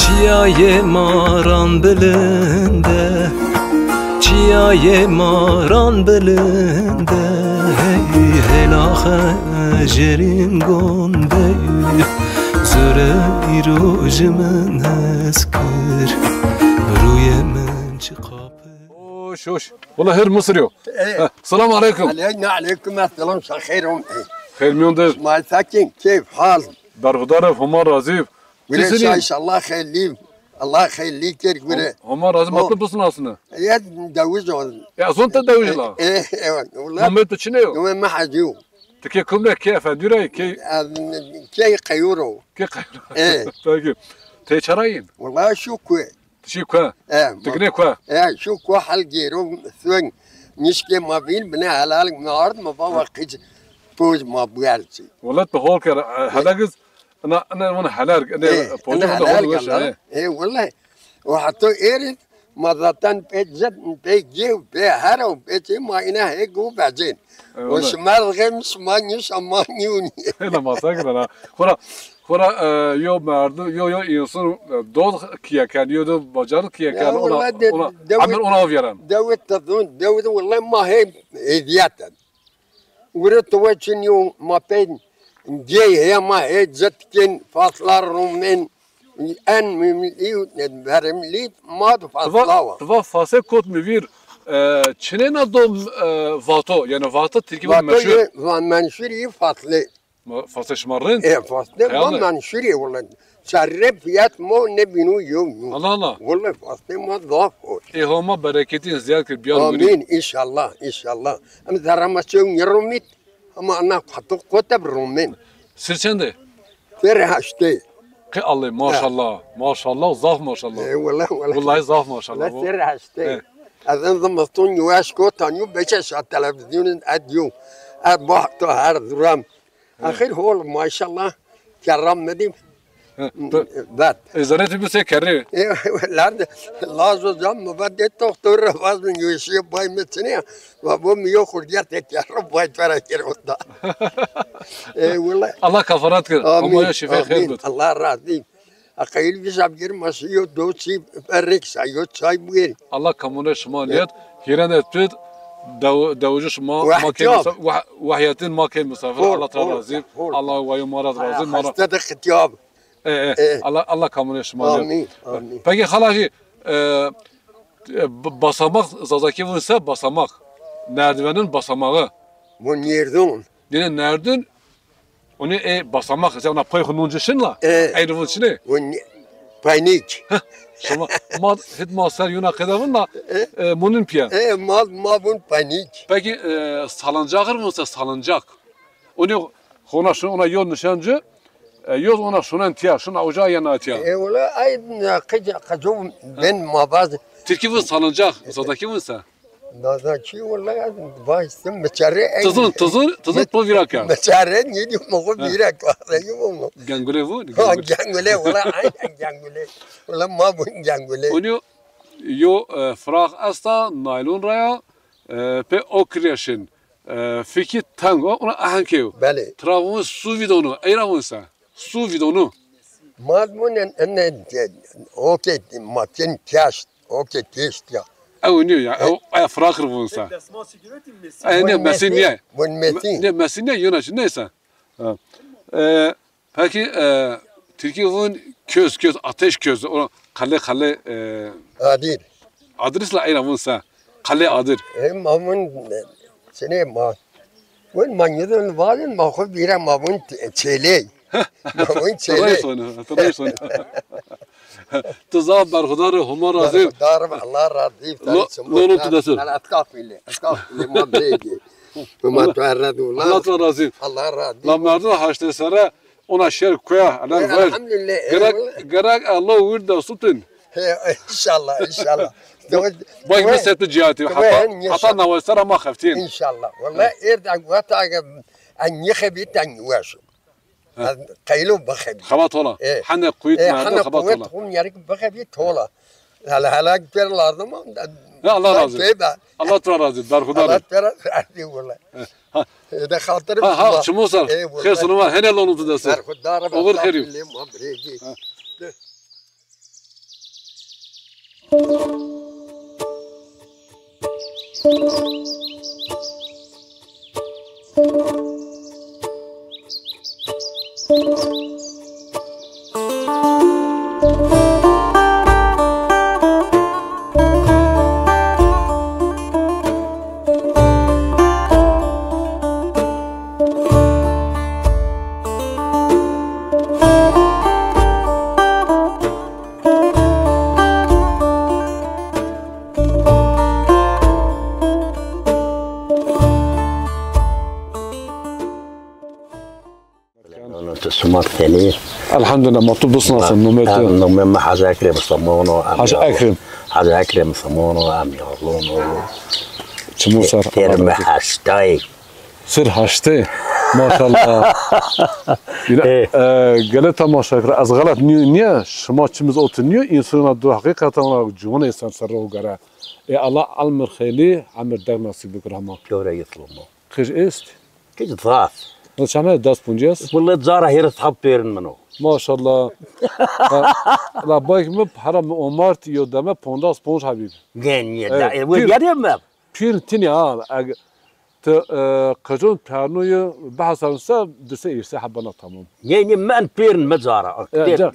Çiyayê maran bilind e, çiyayê maran bilind e, hey hela xecerîn gonde, zore îro ji min hes kir, rûyê min çiqa pir. Hoş, hoş. Wela her Misir yo. E. Heh, selam aleykum. Aleyna aleykum esselam, şa xeyr om. Xeyr miyon de. Ma sakin, keyf, hal. Berxudar ib, Homa razî ib. Gure şa, inşallah xeyrlî. Allah xeyrlî kir gure. Homa razî, ma tu bisinasine. Ya dewij o. Ya zon te dewij la. E, e, evet. Nomê tu çine yo? Nomê mi Hecî yo. Tu kê kum de, kê efendî ra, kê? Kê Qeyûr o. Kê Qeyûr. E. Peki. Tê çara yin? Wela şu ku. Ti şî kue? E, ti ginê kue? E, şu kue hel gêro, swen nişkê ma vîn, binê helal mi ard, mi va wa qic poj ma buer çi. Wela tu hol ker, e, hela giz, ina, ina vun helal, ina pojê vun hol weş, e. E, wela. O hato êrî, ma zaten pê cid, pê gêw, pê hero, pê çi ma ina hê gu vecên. E, o wela. Şima rixê mi, şima nî, şima nî û nî. Ina ma sa giren ha. Xora, Xora, e, yo merdim, yo, yo însan, e, doz kîye ken, yo do bacar kîye ken, ona, wela de, ona, dewi, emir ona vîyeren. Dewi tezon, dewi de wela ma hê hêdîyeten. Gure tu we çin yo ma pey gey hê ma hê citkin, faslar rumên, en mimlî, verimlî ma du fasla wa. Tu va fase kot mi vîr, e, çinê na do, e, vato, yani vato tirkî va menşur. Vato ye, va menşur yi fasle. Ma-, fastê şima rind? E, fastê ma menşurî wele. Serre fiyat ma nebîno yew nû. Allah Allah. Wele fastê ma zaf hoş. Ê Homa bereketîn ziyad kir, biyar wirî. Amîn, înşallah, înşallah. Em zerre ma çew nêromît, ama ana qatu qoteb romên. Sir çend ê? Sir heştê. Qey Allê, maşallah, maşallah, zaf maşallah. E, wele, wele. Wellahî zaf maşallah. Wele sir heştê. E. Ez en zimiston yew eşko tanyo beşe şa televîzyonun ed yo. Ez bahto her duram. Axir hol maşallah kerram medî. He, tu- Vet. E, zanetî bu se kerrê. E, lerde, lazo zam mi vet de doktor ra vazmin yoşiye bay mi çine ya. Va bu mi yo xurdiyat de kerro bay fera kerro da. E, wala. Allah kafarat kir. Amin. Ama ya şife xeyr bit. Allah razı. Aqayil vîza bir masî yo doçî perrek sa yo çay buyerî. Allah kamune şima niyet. Hîrene tut dew-, dewji şima ma key musa-, wah-, wahyetin ma key misafir. Allah Teala razî. Allah wayo ma ra razî. Ma ra. Hasta da qitiyab. E, e. Allah, Allah kamune şima niyet. Amin, amin. Peki xalajî, e, e, b-, basamak Zazakî vun se basamak. Merdivenin basamağı. Bu nêrdon. Dine nerdin. Onî ê basamak, se ona pay xu nunci şin la. E. Eynî vun çinê? Vun panik. Şima ma hit ma ser yuna qeda vun la, e, munin piya. E, ma, ma vun panik. Peki, e, salıncak vun se salıncak. Onî xona şun ona yol nişancı, e, yol ona şunen tiya, şuna uca yana tiya. E, ola ay qıca qıca ben ma baz. Tirkî vun salıncak, Zazakî vun se. Dada çi wala vay sen meçare en. Tızın, tızın, tızın to vira ka. Meçare ne diyor mu vira ka. Ne diyor mu? Gengule bu. Ha, gengule wala aynen gengule. Wala ma bu gengule. Onu yo, e, frak esta naylon raya, e, pe okreşin, e, fiki tango ona ahenkeyo. Belê. Travun su vidonu, eyra vun se. Su vidonu. Ma vun en, en, en, okey, ma ten test, okey, test ya. Ew nîyo ya, ew aya firakir vun sa. E, ne, mesin niye? Vun mesin. Ne, mesin niye? Yona çi, neyse. Ha. E, peki, e, Tirkî vun köz, köz, ateş közü. O kale, kale, e, Adir. Adris la eyra vun sa. Kale adir. E, ma vun, e, sene ma. Vun ma nidun vazin ma xu vîra ma vun çêley. Ma vun çêley. Hatırlıyorsun, hatırlıyorsun. Tu zaf berxudar, Homa razî. Berxudar, Allah razî. Lo-, lonu tu desir. Ala atkafile, atkafile ma begi. Ma tu erredullah. Allah tu razî. Allah razî. La merdu haşte sere Ona şer koya, elen ver. Elhamdülillah, eyvallah. Gerek, gerek Allah wir de sutun. He, inşallah, inşallah. Bak, mi setu cihati, hata, hata navesera ma xeftîn. İnşallah. Vallahi erden vata en nixebî ten weş. Qeylo bixebî. Xebat ola. Hande kuyut merde xebat ola. Hande kuyut hum yerik bixebî tola. Hele hele per lazım. Ya Allah razı olsun. Allah tu razı olsun. Berxudar. Allah tu razı olsun. Ha. Ede xatir ha, ha, çimo ser. Xêr sonu var. Hene lonu tu dest. Berxudar. Oğur xêr. Nome tu sumat tenî. Elhamdülillah, ma tu bisnasin, nome tu. Nome mi Hacı Ekrem Samono. Hacı Ekrem. Hacı Ekrem Samono, em yalon o. Çimo ser. Terme hastayı. Sir haştê. Maşallah. Ê. E, gele temaşa kira. Ez xelet niyo, niye? Şima çimiz otu niyo? İnsana dur hakikaten ona cumhur insan serre o gere. E, Allah almir xeyli, amir der nasip bikir hama. Piyore yitlomo. Qij est? Qij zaf. No çame des poncas? Wille cara hêris heb pêrin mino. Maşallah. La, la bak mi para mi omart yo deme pondas ponc habib. Ne, ne, e, da, e, pir, yare mi? Pir tini ha. Eg, Ti, e, qicon pernoyê bihesabin se, di se êrse hebena tamam. Nê, nê, men pêrin mi cara.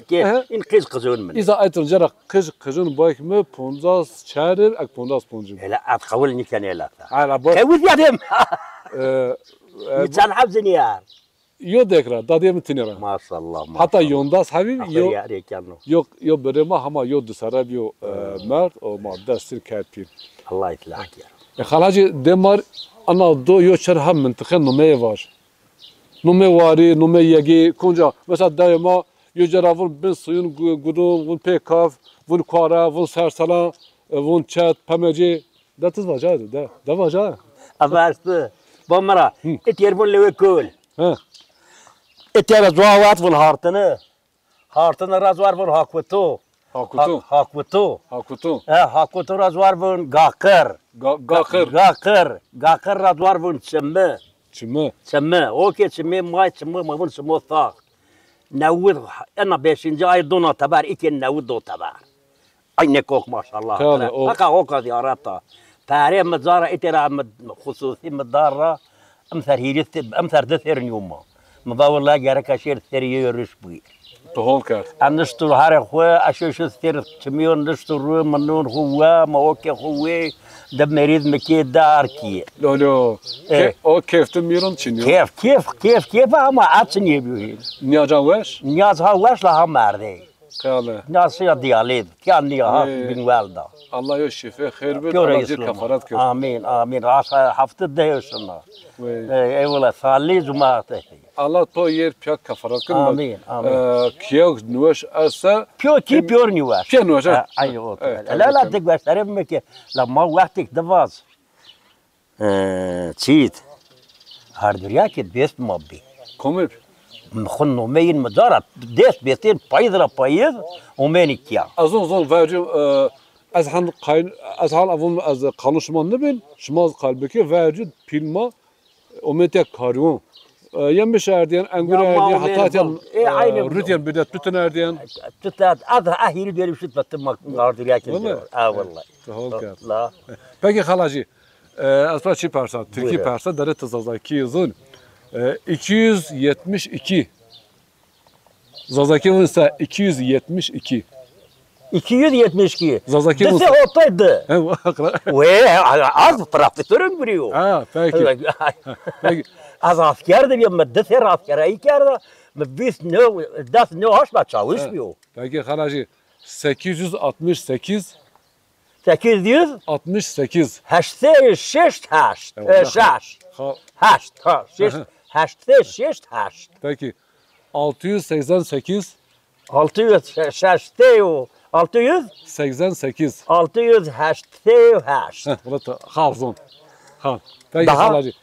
Ke, in qij qicon min. Îza aytin cara qij, qicon bayk mi poncas çar ib, ek poncas ponc ib. Hele at qewil nîken ela. Hala bak. Qewil yadim. E, e, mi çend heb zinîyar. Yo dek ra, dadê mi tinê ra. Maşallah, maşallah. Heta yondas hebî, yo, yo, yo birê ma hema yo di serre bîyo, e, merd, o ma destîn kerd pîl. Allah islah kero. E, Xal Hacî, dê mar ana do yo çer ha mintiqe numeyê var. Numê warî, numê yegî, konca, mesela dewê ma yo ca ra vun bin suyun gu-, gudun, vun pê kaf, vun kuare, vun sersela, e, vun çet, pemecî. De tiz vaca, de, de vaca. Ama işte, bo mi ra, ityer vun lewê kol. He. Ityer zuawat vun hartini. Hartini ra zuar vun hakutu. Hakutu. Ha-, hakutu. Hakutu. E, hakutu ra zuar vun gaqir. Ga-, gaqir. Gaqir. Gaqir ra zuar vun çimi. Çimi. Çimi. O ke çimi may çimi ma vun çimo tha. Newid, ena beşinci ay dona teber, iki newid do teber. Ay ne kok maşallah. Tabii, o. Haka o ka ziyareta. Pere mi zara itera mi hususi mi dar ra. Em ser hîrî, em ser di ser nîyoma. Mi va wela gereka şêr serî yê rûş bûyî. Tu hol kerd. Em niştu harê xwu, eşo şu ser çimîyo niştu rû, mi nûn xwu we, mi okê xwu wê, di merîz mi kê, di arkî. Lo, lo. E. Ke-, o kêf tu mîrin çinîyo? Kêf, kêf, kêf, kêf ama a çinîye bîyo hîn. Nîyaca weş? Nîyac ha weş la ha merdê. Qale. Nîyac şiya diyalîd, kîya nîya ha bin welda. Allah yo şîfe xêr bid, Allah cê kefaret kir. Amîn, amîn. Aşa hefte deh şina. Ey, eyvallah, salî cuma te. Allah to yer piya kefaret kir. Amîn, amîn. E, kiyew niweş ese. Piyo ki piyor niweş. Piyo niweş, ha. Aynı o. La, la, de göstereyim mi ki? La ma wextik divaz. E, çît. Hardurya ki dest ma bî. Komir. Xu nomeyîn mi cara dest bestên payîz ra payîz omenî kiya. Ez zon zon vercû, e, ez hen qayl-, ez hal avun ez qanûn şima nibin, şima ez qal bikê vercû pîl ma. Omê te karîyon. E, yem bişerdîyen, engur erdîyen, heta te, e, rutyen bir de tutun erdîyen. Tutat, az ha hîrî deri şut battı ardiriya kim diyor. Ha, vallahi. Hol kerd. La. Peki Xal Hacî, e, ez pa çi persa, Tirkî persa, dere ti Zazakî zun. E, iki yüz yetmiş iki. Zazakî vun se iki yüz yetmiş iki. İki yüz yetmiş iki. Zazakî vun se. Dise otay di. He, wa-, we, az profesörüm biriyo. Ha, peki. Peki. Az asker de bir, di ser askerayi kerda. Mi vîst ne, des ne aşla çawiş biyo. Peki Xal Hacî, sekiz yüz altmış sekiz. Sekiz yüz? Altmış sekiz. Heşt sey şeşt heşt. E, şeş. Heşt, ha, şeşt. Heşt sey şeşt heşt. Peki. Altı yüz seksen sekiz. Altı yüz şeşt sey, altı yüz? Seksen sekiz. Altı yüz heşt sey heşt. Heh, wala ta, ha, zon. Ha. Peki, Xal Hacî.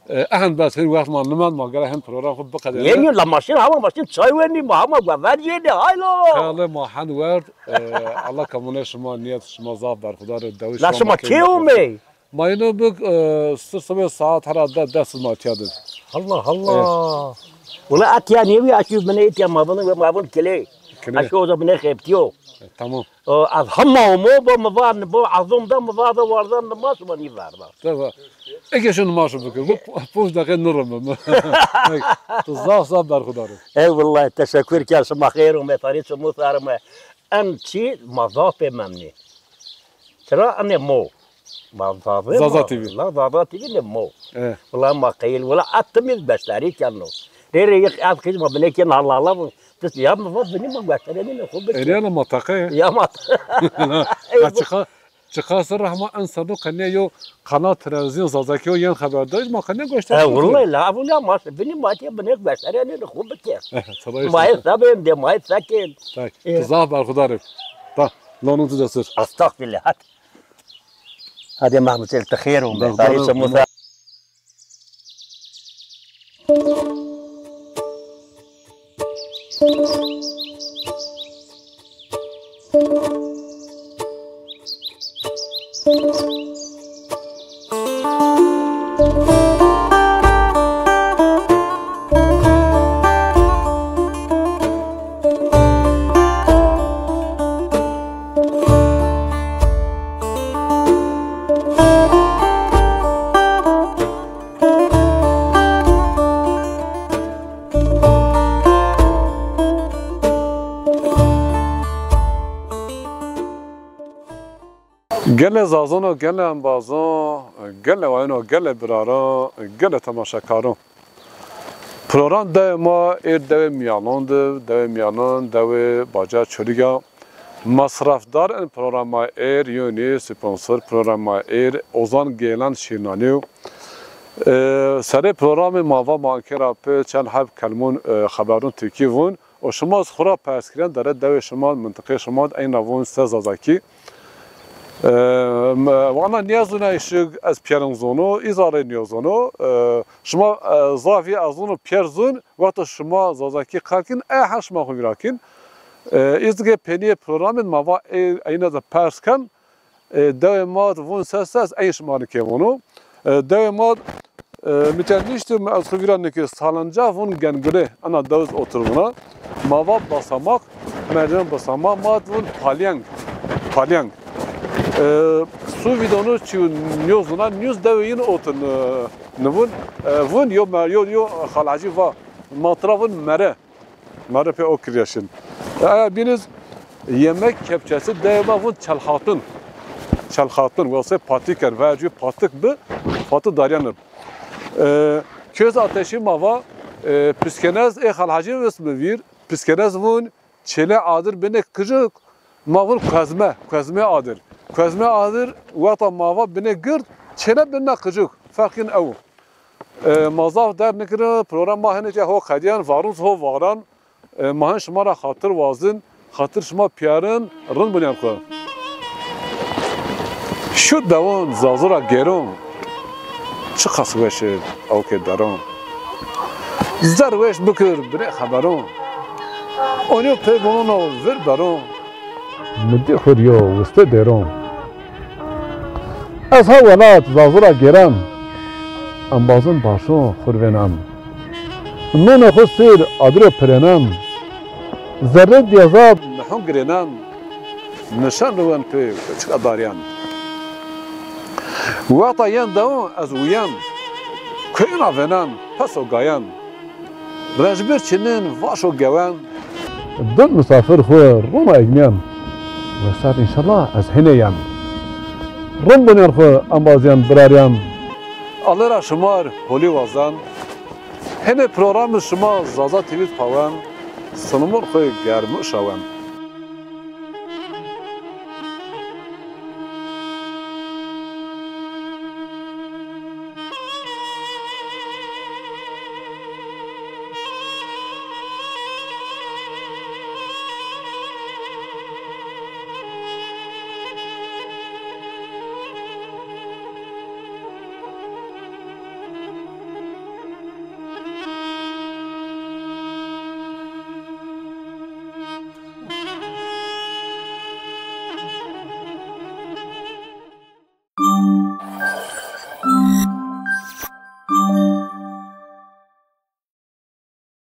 E, ehend bes, hên wext ma nimend, ma gere hên program xwu biqedêne. Yenî la maşîn, hama maşîn çay wenî, ma hama guver yenî, haylo. Kale ma hên werd, e, Allah kamune şima, niyet şima zaf berxudar, dewî şima. La şima kê omey? Ma yino bik, e, sir sibê saat hera de, des ma tiya de. Allah Allah. Wala etiya nêbî, aşî binê etiya ma vin, ma vin kile. Kile. Aşî oza binê xebtiyo. E, tamam. O, ez hema omo bo, mi va, bo ezon da, mi va da wardan da, ma şima nîverda. Tabii. Eke şunu maşu bikir. Bu ponc dakika nurumum. Tu zaf zaf berxudar. Ey wallahi teşekkür ker, şima xeyr ome, tarî çimu sarime. Em çî ma zaf pê memnî. Çira ene mo. Ma Zaza T V. La Zaza T V ne mo. E. Wala ma qeyil, wala at timiz beşdarî keno. Rê rê yek at qîz ma bine ken Allah Allah bu. Tis ya mi va bini ma beşdarî ne xo bike. Eriyana ma taqe. Ya ma. Ha, çiqa, çiqa sir rahma en sadu qene yo kanal televizyon Zazakî yo yen xeberdar ma qene goştar. E, wallahi la bu la ma bini ma tiya bine beşdarî ne xo bike. Ma hesabem de ma sakin. Tak. Zaf berxudar. Ta, lanun tu de sir. Estağfirullah. Hadi. Hadi Mahmut el te xêr ome. Tarî çimu sa. Gelê zazano, gelê embazon, gelê wayino, gelê biraro, gelê temaşekaro. Program dewê ma êr dewê Mîyanon de, dewê Mîyanon, dewê Baca Çolîg a. Masrafdar in programa êr, yonî sponsor programa êr, Ozan Geylan Şîrnanî yo. E, serê programê ma va ma ankera pê çend heb kelmon, e, xeberon tirkî vûn. O şima ez xwu ra pers kiren, dere dewê şima, mintiqê şima, eyna vûn se zazakî. E, m-, wana nîyazûna îşig ez pîyerin zono, îza rê nîyozono. E, şima, e, zafî ez zono pîyer zûn, wexto şima zazakî qal kin, e, her şima xwu vîra kin. E, îzgê pênîyê programê ma va, e, eyna de pers ken. E, dewê ma vûn ses ses, ey şima nikê vûno. E, dewê ma, e, mi tîya niştim, ez xwu vîra nikê salıncağı vûn gengule, ana dewiz otur vûna. Ma va basamak, merdiven basamak, ma vûn palyeng, palyeng. E, su bidonu çî nîyozûna, nîyoz dewê yin otur, e, nivûn. E, vûn yo mer-, yo, yo xalacî va, ma tira vûn mere. Ma rê pê o kirîya şin. E, aya bîniz yemek kepçesi dewê ma vûn çelxatun. Çelxatun, welsê patik ken, veya cû patik bi, patik darîyen ir. E, köz ateşî ma va, e, piskenez ê xalhacî vist mi vîr, piskenez vûn çêle adir binê qicik, ma vûn kuezme, kuezme adir. Kuezme adir, wexta ma va binê gird, çêle binna qicik. Ferq yin ew. E, ma zaf derg nikirî, program ma hinê ke ho qedîyen, varûn ho varan. E, ma hin şima ra xatir wazin, xatir şima pîyerin, rind binîyen xwu. Şu dewon Zazu ra gêron, çiqas weş ê ewkê deron. Zerr weş bikir binê xeberon, onîyo pê vûnono vir beron. Mi dî xwu rîyo wiste dêron. Ez ha welat Zazu ra gêren, embazin başon xwu rê vênen. Nonê xwu sêr adir o pirênen, zerrê dîyazad nihon girênen, nişen riwen pê çika darîyen. Wexta yen dewon ez uyen, kuyuna vênen peso gayen. Rencbir çinin vaşo gewen. Din misafir xwu rona egmîyen. Wesar înşallah ez hinê yen. Rind binîyen xwu embazîyen birarîyen. Alle ra şimar holî wazen. Hinê programê şima Zaza T V pawen. Sinimon xwu germu şawen.